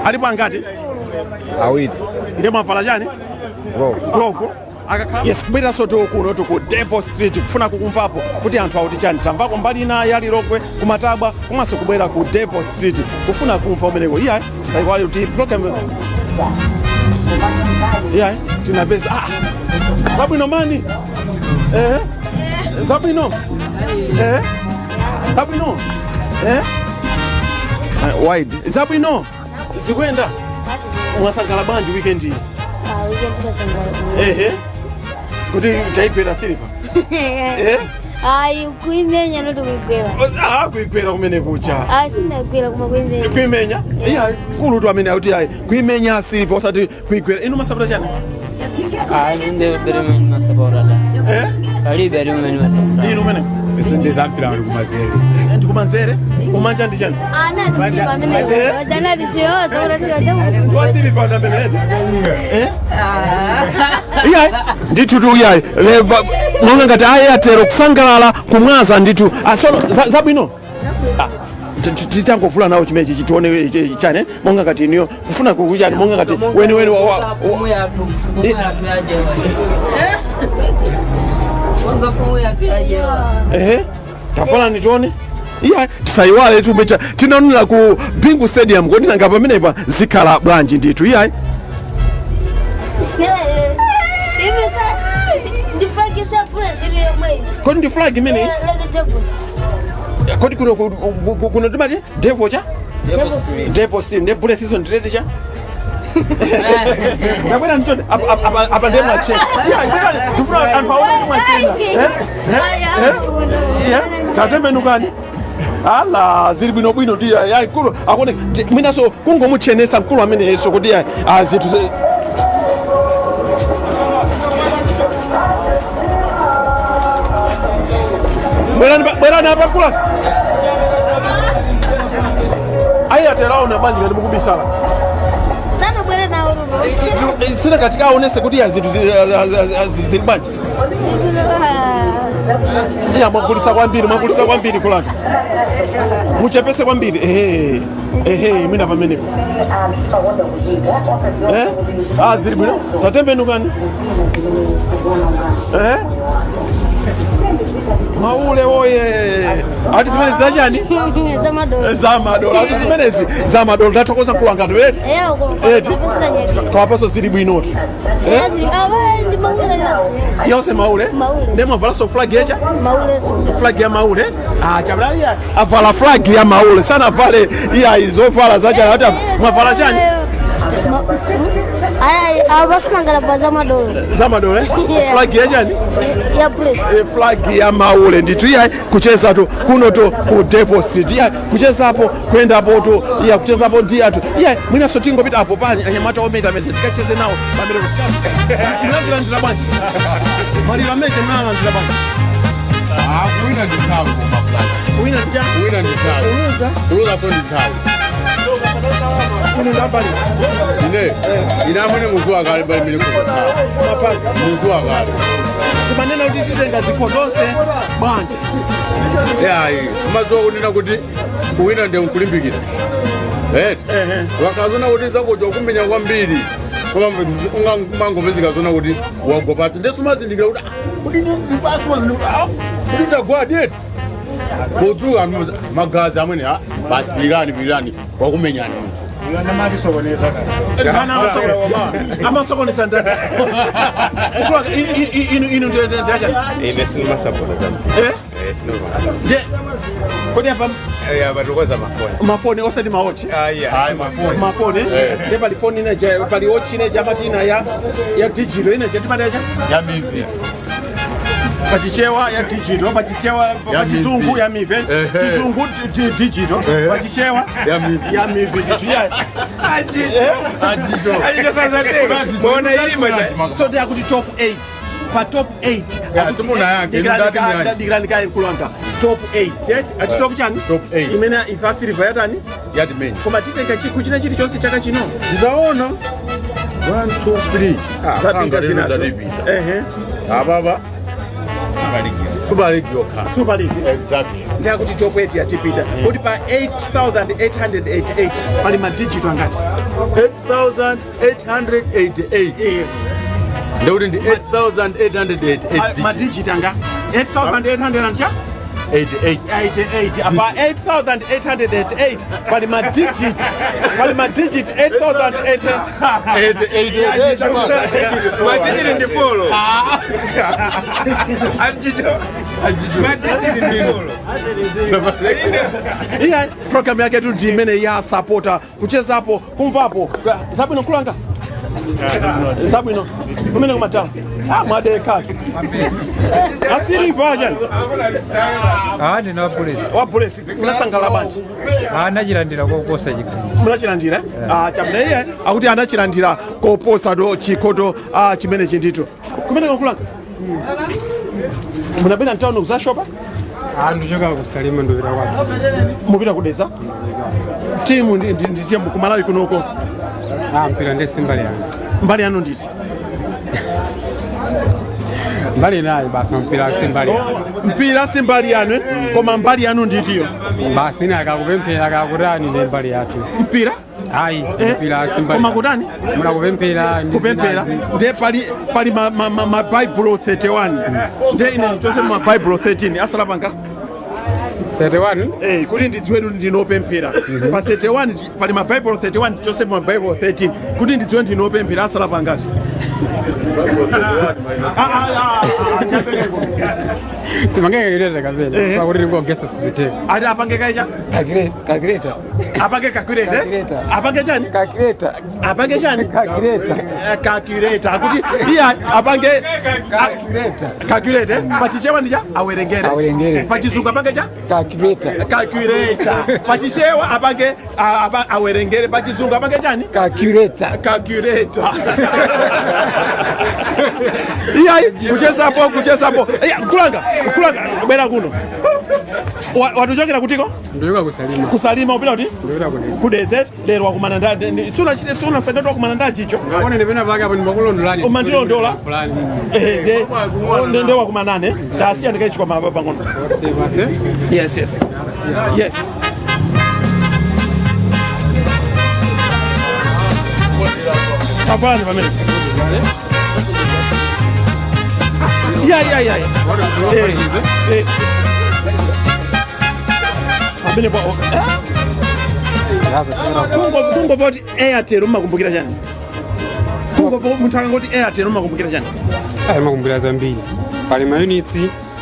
Alipo angati? Awiri. Ndiye mwavala chani? Glove. Glove. Yes, kubweranso tu kuno tu ku Devil Street kufuna kukumvapo kuti anthu akuti chani. Tamvako mbali ina ya Lilongwe kumatabwa, komanso kubwera ku Devil Street kufuna kumva umeneko. Iya, tisayiwale kuti program iya tinapeza. Ah, zabwino mani, eh, zabwino, eh, zabwino, eh. Ah, wide zabwino zikuyenda. Mwasangala bwanji weekend iyi? Ehe, kuti taigwera Silver, eh. Ayi, kuimenya, not kuigwera. Ah, kuigwera kumene kucha? Ayi, sinaigwera, koma kuimenya. Kuimenya. Iya, kulutu amene akuti ayi, kuimenya Silver, osati kuigwera. Inu masapota chani? Eh? Inu mene Ndizampira uli kumanzere. Ndikumanzere, kumanja ndi chani? Anati Silver amene anati Silver zokuti Silver. Wa Silver ndamenete, eh. Iyayi, ndithu tu, iyayi, monga ngati Airtel kusangalala kumwaza ndithu asono zabwino. Ah, titangovula nawo chimenechi chitione chane, monga ngati iniyo kufuna kukuchani, monga ngati weniweni Ehe, tavala nitione. Iya, tisayiwale tumecha tinaonera ku Bingu Stadium. Kodi nanga pamenepa zikhala bwanji ndithu? Iyayi. Ndi flag ya Silver yomwe. Kodi ndi flag imeneyi? Red Devils. Kodi kuno kuno timati devil cha Devil Street. Devil Street ne Bullets izo ndi red cha. Ndabwera nditone apa ndiye mwacheka. Iya, bwera, ndifuna anthu aone kuti mwacheka. Eh? Eh? Eh? Tatembenukani. Ala, zili bwinobwino ndi ya mkulu akuone mwinaso kungomuchenesa mkulu amene yeso kuti ya zinthu bwerani bwerani apa mkulu. Airtel aona bwanji ngati mukubisala? Sanabwere nawo rumo. Sina katika aonese kuti ya zinthu zili bwanji. Iya, mwagulisa kwambiri, mwagulisa kwambiri kulaka. Muchepese kwambiri. Ehe, ehe, mwina pamenepo, eh. Ah, zili bwino. Tatembenukani, eh. Maule woye! Ati zimene zachani? Zamadolo. Zamadolo. Ati zimenezi zamadolo. Ndathokoza mkulu wanga eti. Eti. Kawapaso zili bwinotu, eh. Ndi maule yonse. Yonse maule. Maule. Ndi mwavalaso flag yecha? Mauleso. Flag ya maule. Ah, chabla iya avala flag ya maule sana, avale iya izovala zacha. Ati mwavala chani? Abasinangalaba zamadolo. Zamadolo, eh? Yeah. Flag ya chani? Ya Bullets. E, flag ya maule ndithu. Iya, kucheza tu kuno tu ku Devil Street. Iya, kuchezapo kuendapo tu, iya, kuchezapo ndi athu. Iya, mwinaso tingopita apo pani anyamata ometa amene tikacheze nawo pamene mnazilandira bwanji maliro ameje, mnalandira bwanji? Ah, kuwina ndi nthawi koma plus. Kuwina ndi chani? Kuwina ndi nthawi. Kuluza? Kuluza so ndi nthawi. Ine ndambali. Ine amene muzuwa kale mbali mene kuzothawa. Mapanga. Muzuwa kale. Timanena kuti titenga zikho zonse bwanji? Yayi, mazuwa kunena kuti kuwina ndi nkulimbikira. Eh. Wakazona kuti zakuja kumenya kwambiri. Koma mangopezeka zona kuti wagwa pasi. Ndesu mazindikira kuti kuti ndi pasi mazindikira ah kuti ndagwa deti. Podzuka anthu magazi amwene, ah basi, pilirani, pilirani, wakumenyani munthu. Amasokonesa ndani? Inu inu ndachani? Ine sinimasapota. Eh? Nde kodi apa Apa tikoza mafoni. Mafoni, osati maochi? Hayi, mafoni. Mafoni. Eh. Nde pali foni ineja, pali ochi ineja, amati ina ya digital ineja timati yacha? Ya mivi. Pachichewa ya digital, pachichewa Ya pachizungu mivi. ya mivi. Ehe. Chizungu digital, Ehe. pachichewa Ya mivi. Ya mivi ndithu ya. Ajito. So they akuti top 8, pa top 8. Ya, simuna yake, ndati nyanji. Dikirani kulanga top 8 eti ati top chani? Top 8. Imene ife a Silver yatani? Yatimenya. Koma titenga chikho china chilichonse chaka chino? Tizaona. 1 2 3. Zapita zinazo. Zatipita. Ehe. Ababa. Super League yokha. Super League. Exactly. Ndiyakuti top 8 yatipita. Kuti pa 8888 pali ma digit angati? 8888. Yes. Ndekuti ndi 8888. Madigit anga 8800 and cha 88. 88. Apa 8888 pali madigit, pali madigit 8800. Madigit ndi folo. Madigit ndi folo. Iya, program yake tu ndi imene ya sapota, kuchezapo, kumvapo zabwino. Nkulanga zabwino kumene kumatala. Ah, mwadekatu asiliva achani? Ah, ndine wa Bullets. Wa Bullets, munasangala bwanji? Ah, nachilandira koposa chikho. Munachilandira? Ah, chabwino. Iye akuti anachilandira koposa do chikhoto, ah, chimenechi ndithu. Kumene nkulanga munapita mtawuni kuzashopa? Ah, ndichoka kusalima, ndupita kwathu. Mupita kudedza. Timu ndi timu kumalawi kunoko? Ah, mpira ndi simbali yanga. Mbali yanu nditi? Mbali nayo basi, mpira simbali yanga. Mpira si mbali yanu, eh? Koma mbali yanu nditiyo? Basi ine akakupemphera, akakutani, ndi mbali yathu. Mpira? Ayi, mpira simbali. Koma kutani? Munakupemphera ndi Kupemphera. zinazi. Ndiye pali ma Bible 31, ndiye ine ndichose ma Bible 13 asala panga. 31. Eh, kuti ndidziwe kuti ndinopemphera pa 31, pali ma Bible 31, ndichose ma Bible 13 kuti ndidziwe ndinopemphera, asala pangati? Ah, ah, ah, ah, Timange calculator kapena. Eh. Pakuti tingogesa siziteka. Ati apange kaicha? Calculator. Apange calculator, eh? Calculator. Apange chani? Calculator. Apange chani? Calculator. Calculator. Akuti iya apange Calculator. Calculator, eh? Pachichewa ndicha awerengere. Awerengere. Pachizungu apange cha? Calculator. Calculator. Pachichewa apange awerengere, pachizungu apange chani? Calculator. Calculator. Iyayi, kuchezapo, kuchezapo. Iya, kulanga kulanga, bwera kuno. Watuchokera kutiko? Ndichoka kusalima. Kusalima, upita kuti? Ndupita kudedza. Kudedza. Lero wakumana suna suna sakati wakumana nda chicho. Ngakone ndipena pake apo ndimakulondolani. Umandilondola? Fulani. Eh, nde wakumanane ndasiya ndikaichikwa pang'ono. Yes. Tafani pamene. Ya. Eh, eh. Pamene pa kungopoti Airtel umakumbukira chani? Kungopo munthu akangoti Airtel umakumbukira chani? Ayi, makumbukira zambiri. Pali maunits,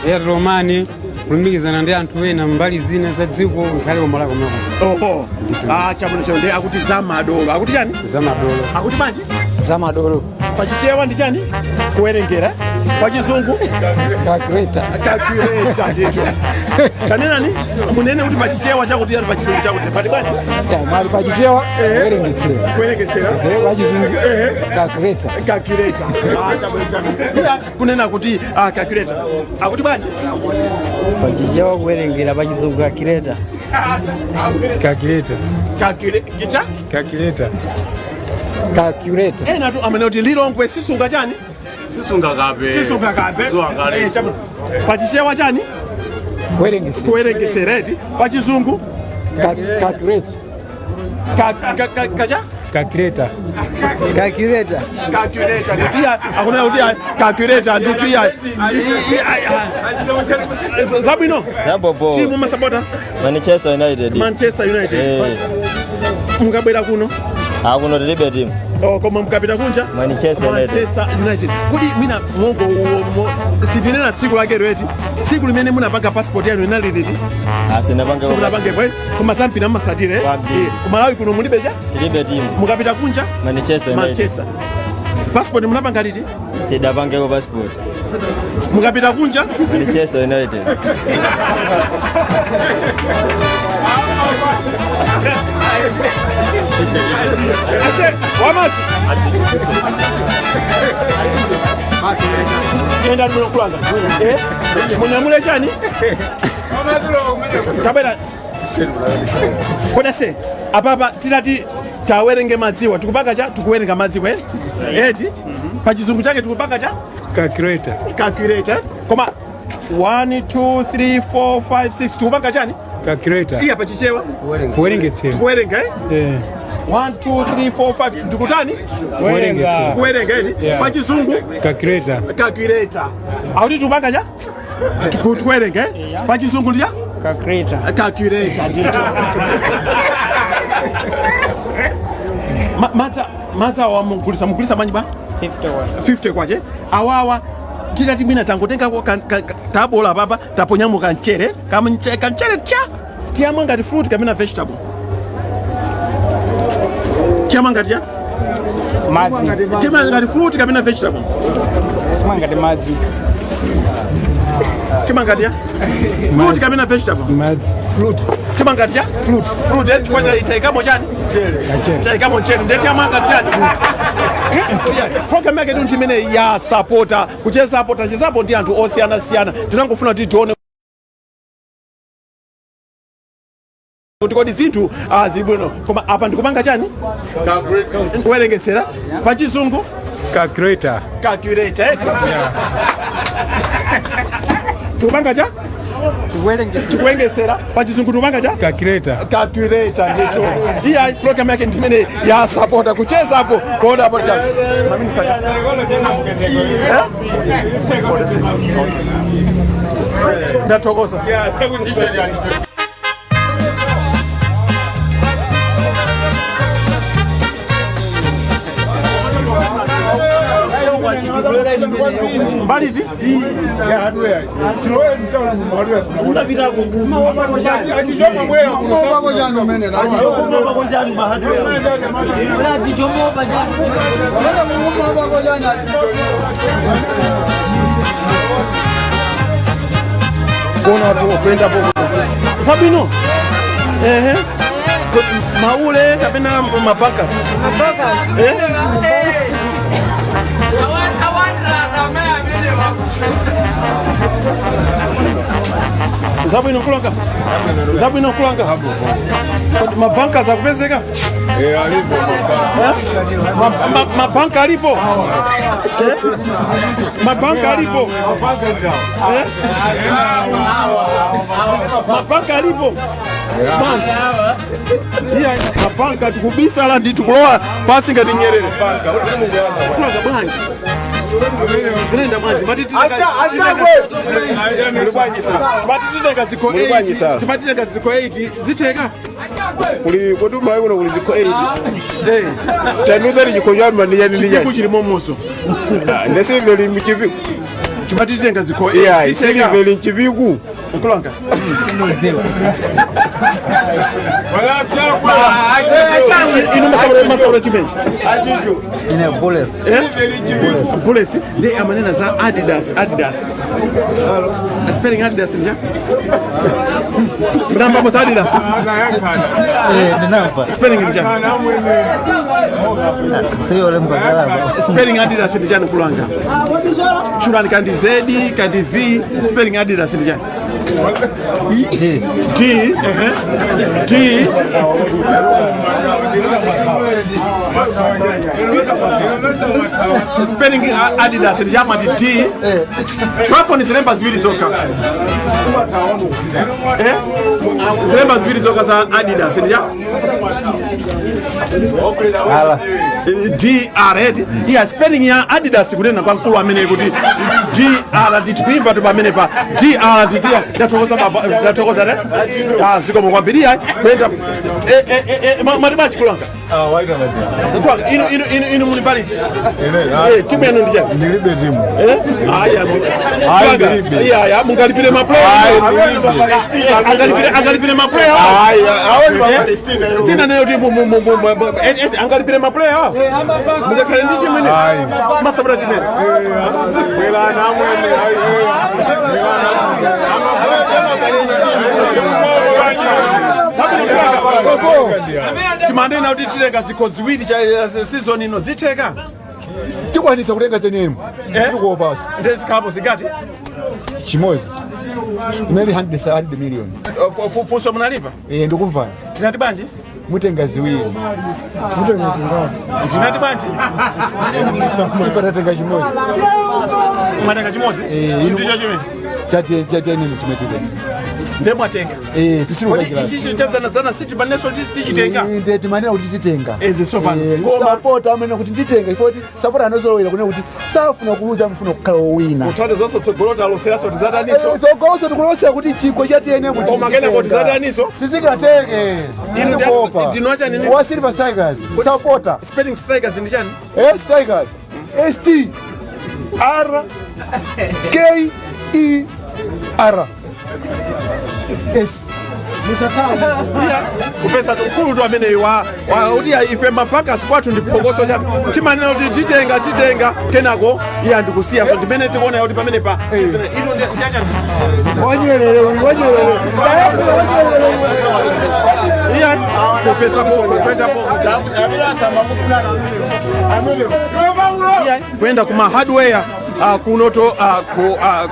Airtel Money, kulumikizana ndi anthu ena mbali zina za dziko nkhale komala komako. Oho, ah, chabwino chano. Ndi akuti zamadolo, akuti chani? Zamadolo. Akuti bwanji? Zamadolo. Pachichewa ndi chani? Kuwerengera. Pachizungu? Calculator. Calculator ndithu. Tanenani, munene kuti pachichewa chakuti yani, pachizungu chakuti pati bwanji? Ya, mali pachichewa kuwerengetsera. Kuwerengetsera. Eh, pachizungu calculator. Calculator. Ah, chabwino chabwino. Iya, kunena kuti, ah, calculator akuti bwanji? Pachichewa kuwerengera, pachizungu calculator. Calculator. Calculator. Calculator. Calculator. Ena tu amene kuti Lilongwe sisunga chani? Sisunga kape. Sisunga kape. Zuwa kale. Eh, chabwino. Pachichewa chani? Kuwerengesera. Kuwerengesera eti. Pachizungu? Calculator. Kacha? Calculator. Calculator. Calculator. Iya, akunena kuti iya, calculator ndithu. Iya, zabwino. Zabobo. Timu masapota? Manchester United. Manchester United. Eh. Mukabwera kuno? Ah, kuno tilibe timu. Oh, koma mukapita kunja? Manchester United. Manchester United. Kodi mina mongo sitinena tsiku lake lweti, tsiku limene munapanga passport yanu inali liti? Ah, sinapange. Simunapange bwe, koma zampira mmasatire? Kwambiri. Kumalawi kuno mulibe cha? Tilibe timu. Mukapita kunja? Manchester United. Manchester. Passport munapanga liti? Sidapangeko passport. Mukapita kunja? Manchester United. Ase wamasi enda munokulanga, eh? Munyamule chani? Tabwera kodase apapa titati tawerenge madziwa, tikupanga cha? Tikuwerenga madziwa, eh? Eti pachizungu chake tikupanga cha? Calculator. Calculator. Koma 1 2 3 4 5 6 tikupanga chani? Calculator. Iya, pachichewa? Kuwerengetsera. Tikuwerenga, eh? Eh. 1 2 3 4 5 ndikutani? Kuwerengetsera. Kuwerenga eti? Yeah. Pa chizungu Calculator. Calculator. Akuti tupanga cha? Tikuwerenga eh? Pa chizungu ndi cha? Calculator. Calculator ndithu. Madza madza awa mugulisa mugulisa manyi ba? 51. 50 kwache awawa titati mwina tangotenga tabola papa taponyamo kamchere kamchere tya tiyamwa ngati fruit kapena vegetable tiyamwa ngati ya Madzi. Tiyamwa ngati fruit kapena vegetable. Tiyamwa ngati madzi. Tiyamwa ngati ya fruit kapena vegetable. Madzi. Fruit. Tiyamwa ngati ya fruit. Fruit eti chifukwa cha itaikamo chani? Taikamo mchere ndiye tiyamwa ngati chani? Yeah, program yake ndi imene ya sapota kuchezapo tachezapo ndi anthu osiyanasiyana tinangofuna kuti tione kuti kodi zinthu zili bwino koma apa ndikupanga chani kuwerengesera pa chizungu Calculator. Calculator eti tikupanga cha tikuwengesera pa chizungu tikupanga cha Calculator. Calculator ndithu. Iya program yake ndi imene ya sapota kuchezapo kuona apo cha maminisa cha eh 46 okay ndathokoza. Mbaliti kuona watu kupenda po zabwino ehe maule kapena mabakas eh zabwino kulanga zabwino kulanga Kodi mabanka zakupezeka? Eh? Mabanka alipo? Eh? Mabanka alipo? Eh? Mabanka alipo bwanji iya mabanka tikubisala ndi tikulowa pasi ngati nyerere kulanga bwanji zinaenda bwanji mati titenga zikho 8 timati titenga zikho 8 zitheka Kuli kodi mayi kuno kuli zikho 8 tanuza ndi chikho chanu ndi chani ndi chipiku chani chili momoso ndesiliveli mchipiku timati titenga zikho 8 iya zitheka isiliveli mchipiku nkulanga inu masaula chimenji Ine bullets. Bullets ndi amanena za Adidas Adidas spelling Adidas nja mnamva za Adidas. Ndinamva. Spelling nja Siyo lemba kalaba. Spelling Adidas ndi chani kulanga chulani kandi Z kandi V spelling Adidas ndi chani? D. D ehe D spelling Adidas ndi chamati D chwapo ni zilemba ziwiri zokha eh zilemba ziwiri zokha za Adidas ndi cha Ala. D R eti iya spelling ya Adidas kunena kwa mkulu amene kuti D R ndi tikuimva tu pamene pa D R ndi tiya ndathokoza baba ndathokoza ne ah zikomo kwambiri iya kwenda eh eh eh mati bachi kulanga kulanga inu inu inu inu muli baliti eh timu yanu ndi chani Ndilibe timu. eh aya Ayi, kulanga ndilibe. iya ya mungalipire ma player Ayi, ndilibe. angalipire angalipire ma player Ayi, awo ndi ma-Palestina, iwo. sina nayo timu mu mu mu angalipire ma player awo mungakhale ndi timu ine masabata timene timanena kuti titenga zikho ziwiri cha season ino zitheka Tikwanisa kutenga chenemu. Tikuopasa. ndezikhapo zingati Chimozi. Imene 100 million. Funso munalipa Eh ndikumvana. Tinati bwanji? Mutenga ziwiri. Mutenga zingati? Tinati bwanji? Ife tatenga chimozi. Mwatenga chimodzi? Eh, Chinthu cho chimene Chate chate nini timetitenga. Ndiye mwatenga. Eh, tisiri Kodi kukachilasa. ichicho chazanazana siti paneso tichitenga? Inde timanena kuti titenga. Ende so pano. Koma- Sapota amene kuti nditenga ifoti sapota anozolowera kunena kuti safuna kuluza, amafuna kukhala wowina. Utatu zonse tsogolo taloseraso tizataniso. Tsogoloso tikulosera kuti chikho cha TNM. Koma kenako tizataniso? Sizingateke. Inu ndinu achani nini? Wa Silver Strikers. Sapota. Spelling strikers ndi chani? Eh, Strikers. S T R K E R S. Iya, kupeza mkulu tu amene wa kuti ya ife mabankers kwathu ndi phokoso chabe, timanena kuti titenga, titenga, kenako iye andikusiya. So ndimene tikuona kuti pamene pa ino ndi achani? Wanyerere, wanyerere. Iya, kupeza kwenda po. Iya, kuyenda kuma hardware kunoto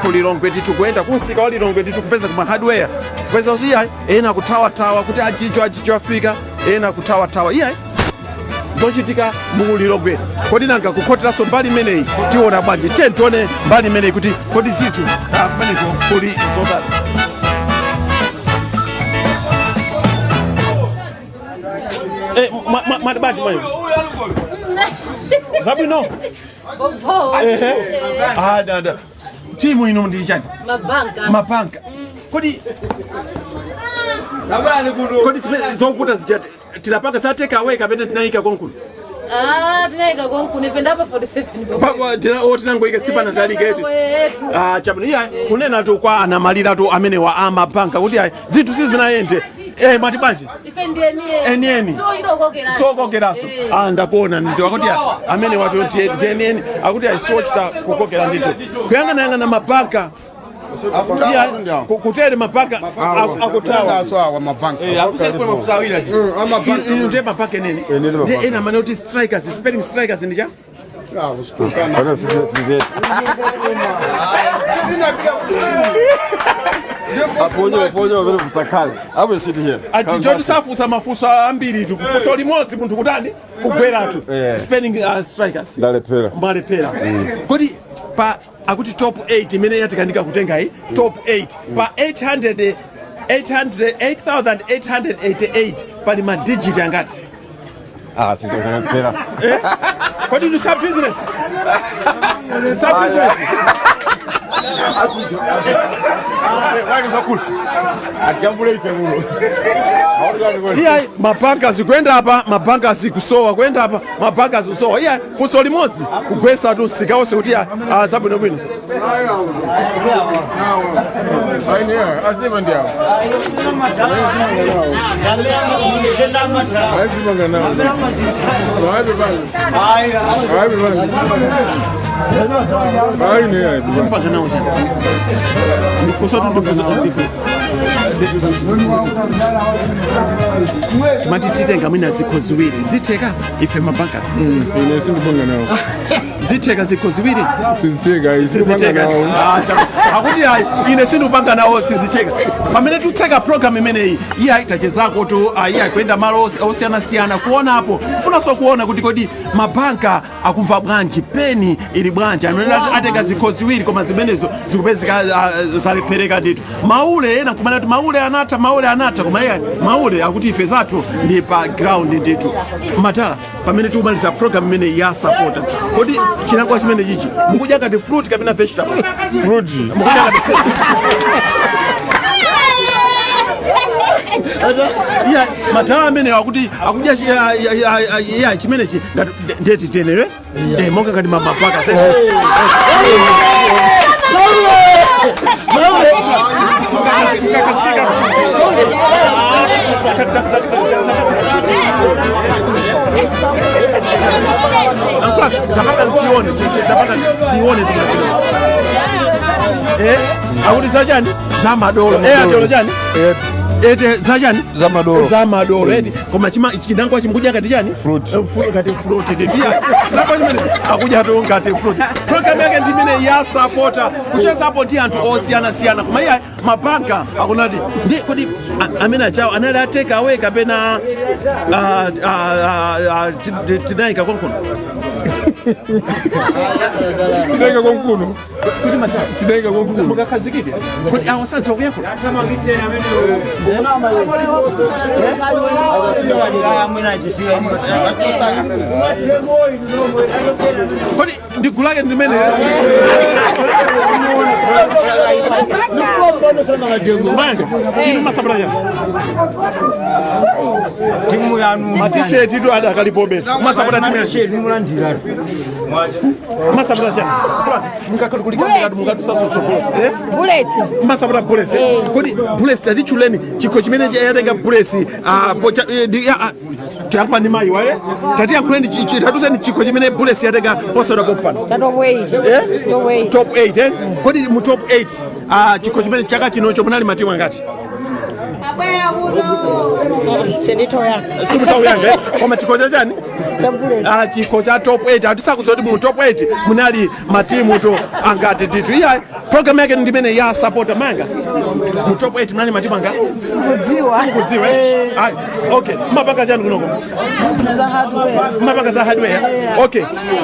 ku Lilongwe ndithu, kuyenda kunsika wa Lilongwe ndithu, kupeza kuma hardware, kupeza kuti iya, ena kuthawathawa kuti achicho achicho afika, ena kuthawathawa. Iya, zochitika mu Lilongwe. Kodi nanga kukhoteranso mbali imeneyi tiona bwanji? Tiye tione mbali imeneyi kuti kodi zinthu kumeneko kuli zotani. Eh, mwati bwanji mayi? Zabwino. Ehe. Ah, da da. Timu ino ndi chani? Mabanka. Mabanka. Kodi zovuta zija tinapanga za take away kapena tinayika konkuno? Ah, tinayika konkuno, ife ndapa 47. Pako tina o tinangoyika sipana taliketi. Ah, chabwino. Iya, kunena tu kwa anamalira tu amene wa amabanka kuti ayi, zinthu sizinayende. Eh, mwati bwanji? Ife ndi enieni. Enieni. So itokokeraso. Sokokeraso. Ah, ndakuona ndithu akuti amene wacho ndienieni, akuti ayisochita kukokera ndithu, kuyang'anayang'ana mabanka. Iya, kutere mabanka akutawa. Inu ndiye mabanka eneni. Ndiye ena amene kuti strikers, spelling strikers ndi cha Pana sisi aponye aponye pamene musakhale apo sit here. Achicho tisafusa mafunso ambiri tu, kufunsa limodzi munthu kutani kugweratu. Spelling strikers. Ndalephera. Mwalephera. Kodi pa akuti top 8 imene yatikanika kutenga iyi top 8, pa 800 800 8888 pali madigit angati? Ah, sindalephera. Eh? Kodi ndi sa business, sa business. Iya, mabanka azikuyenda apa, mabanka azikusowa, kuyenda apa, mabanka azikusowa. Iya, funso limodzi kugwesa tu msika wonse kuti iya, zabwinobwino. Simpanga nawo chani? Ndifunso tu, ndifunso, ndifunso. Mati titenga mwina zikho ziwiri, zitheka ife mabankers? Ine sindipanga nawo. Zitheka zikho ziwiri? Sizitheka. Sizitheka. Ah, akuti ayi, ine sindipanga nawo, sizitheka. Pamene tikutseka program imeneyi, iye ayitachezako tu, iye akuyenda malo osiyanasiyana kuonapo, kufunanso kuona kuti kodi mabanka akumva bwanji, peni ili bwanji, amene atenga zikho ziwiri koma zimenezo zikupezeka zalephereka ndithu. Maule ena nkumana kuti maule anatha, maule anatha, koma iye maule akuti ife zathu ndi pa ground ndithu. Matala, pamene tikumaliza program imene ya sapota, kodi chinangwa chimene chichi mukudya ngati fruit kapena vegetable? Fruit. Mukudya ngati fruit. Iya, matala amene akuti akudya iya chimenechi ngati ndeti tenere, eh, monga ngati mapaka. Tapaka tione, tapaka tione. Eh, akuti zachani? Zamadolo. Eh, atelo chani? Ete zachani? Zamadolo. Zamadolo eti. Koma chima chinangwa chimkudya ngati chani? Fruit. Ngati fruit tiya. Chinangwa chimene akudya tu ngati fruit. Program yake ndi imene ya sapota kuchezapo ndi anthu osiyana-siyana, koma iye mabanka akunati ndi kodi amene achawo anali a take away kapena tinayika konkono? Tinayika konkuno. Tinayika konkuno. Mukakhazikike. Kuti awo sadziwa kuyankhula. Kodi ndigulake ndimene Manga, inu masapota chani? Timu yanu Matisheti tu adakalipo beti. Masapota timu yanu. Mulandira. Masapota chani? Mukakatukulikamikatu mukatusasosogosa. Bullets. Masapota Bullets. Kodi Bullets tatichuleni chikho chimene yatenga Bullets tiyankhula ndi mayi waye tatiyankhuleni tatuzeni chikho chimene Bullets yatenga posera pompano. Top 8. Eh? Top 8 eh? Kodi mu top 8 chikho chimene chaka chinocho munali matimu angati? Senditoya. Simutauyange koma chikho cha chani? Chikho cha top 8 atisakudziwa kuti mu top 8 munali matimu to angati ndithu. Iya program yake ndimene ya supporter manga. Mu top 8 munali matimu angati? Kudziwa. Kudziwa. Eh? Ayi, okay. Mapanga chani kunoko? Za hardware. Mapanga za hardware. Okay.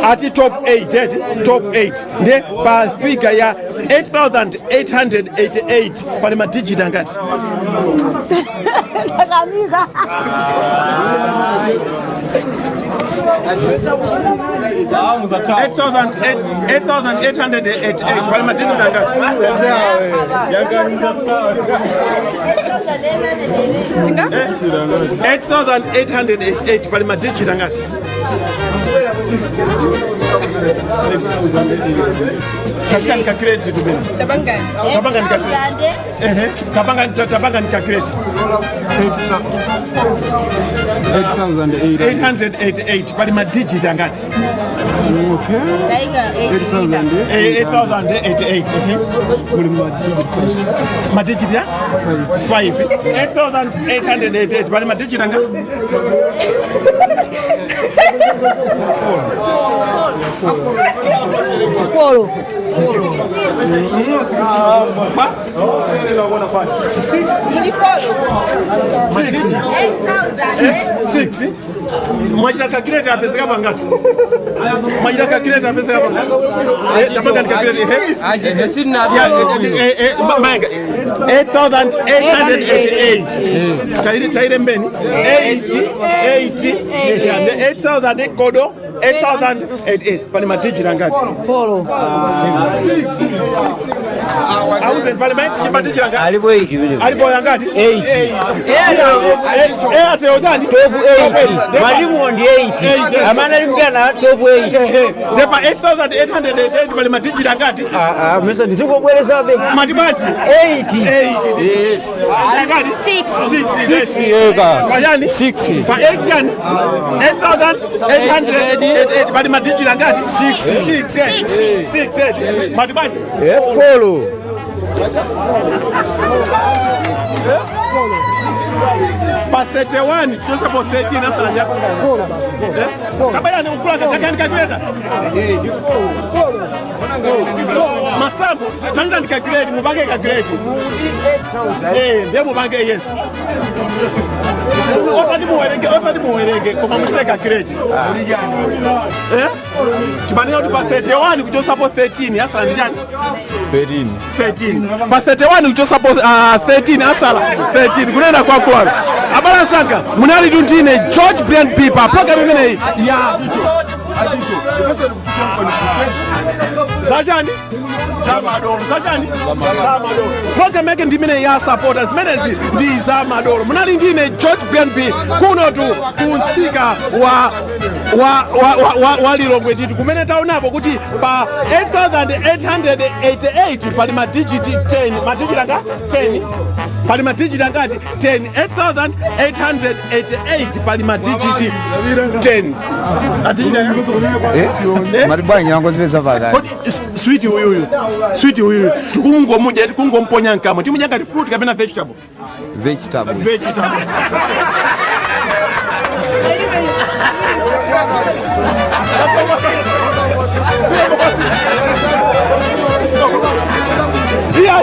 Ati top 8 eti top 8 ndiye pa figure ya 8888 pali madigit angati? Ndakanika. 8888 pali madigit angati? 8888 pali madigit angati? Tachani calculate tu bene. Tabanga ni calculate. Ehe, tabanga tabanga ni calculate. 888 pali madigit angati? Okay. 8088. Ehe. Madigit ya? 5. 8888 pali madigit angati? Folo. Six. Six. Six. Six. Mwachita calculator apezeka pangati? Mwachita calculator apezeka pangati? Tapanga ni calculator. Yeah, manga. 8888. Taire taire mbeni. 8 8 8000 kodo 8088 pali madigit angati? Folo. Six. Auzen pali madigit angati? Alipo 8 vile. Alipo angati? 8. Airtel chani? Top 8. Matimu ndi 8. Amene ali mpira top 8. Ndepa 8888 pali madigit angati? Ah, mesa ndizingobwerezabe. Matimachi? 8. 8. Angati? 6. 6. Yeka. Payani? 6. Pa 8 chani? 8888 pali madigit angati? 6. 6. 6. 6. Matimachi? Folo. Pa 31 chichosapo 13 asala njako. Kabela ni ukula kataka calculator. Masambo tanga ni calculate mubange calculate. Ndiye mubange yes. Osati muwerenge osati muwerenge koma muchite calculate. Timanena kuti pa 31 kuchosapo 13 asala ndi chani? 13. 13 pa 31 kuchosapo 13 asala 13 kunena kwakwana. Abala nsanga munali tuntine George Brian Pipa program imeneyi ya zachani zamadolo zachani zamadolo program yake ndi imene ya supporters zimenezi ndi zamadolo munali ndine George Brian B kunotu kunsika wa Lilongwe ndithu kumene taonapo kuti pa 8888 pali madigit 10 madigit anga 10 pali madigit angati 10 8888 pali madigit 10 Mati bwanji nangozipeza pakati. Kodi sweet uyuyu sweet uyuyu tikungomudya tikungomponya mkamwa timudya ngati fruit kapena vegetable? Vegetables. Vegetable. Yeah,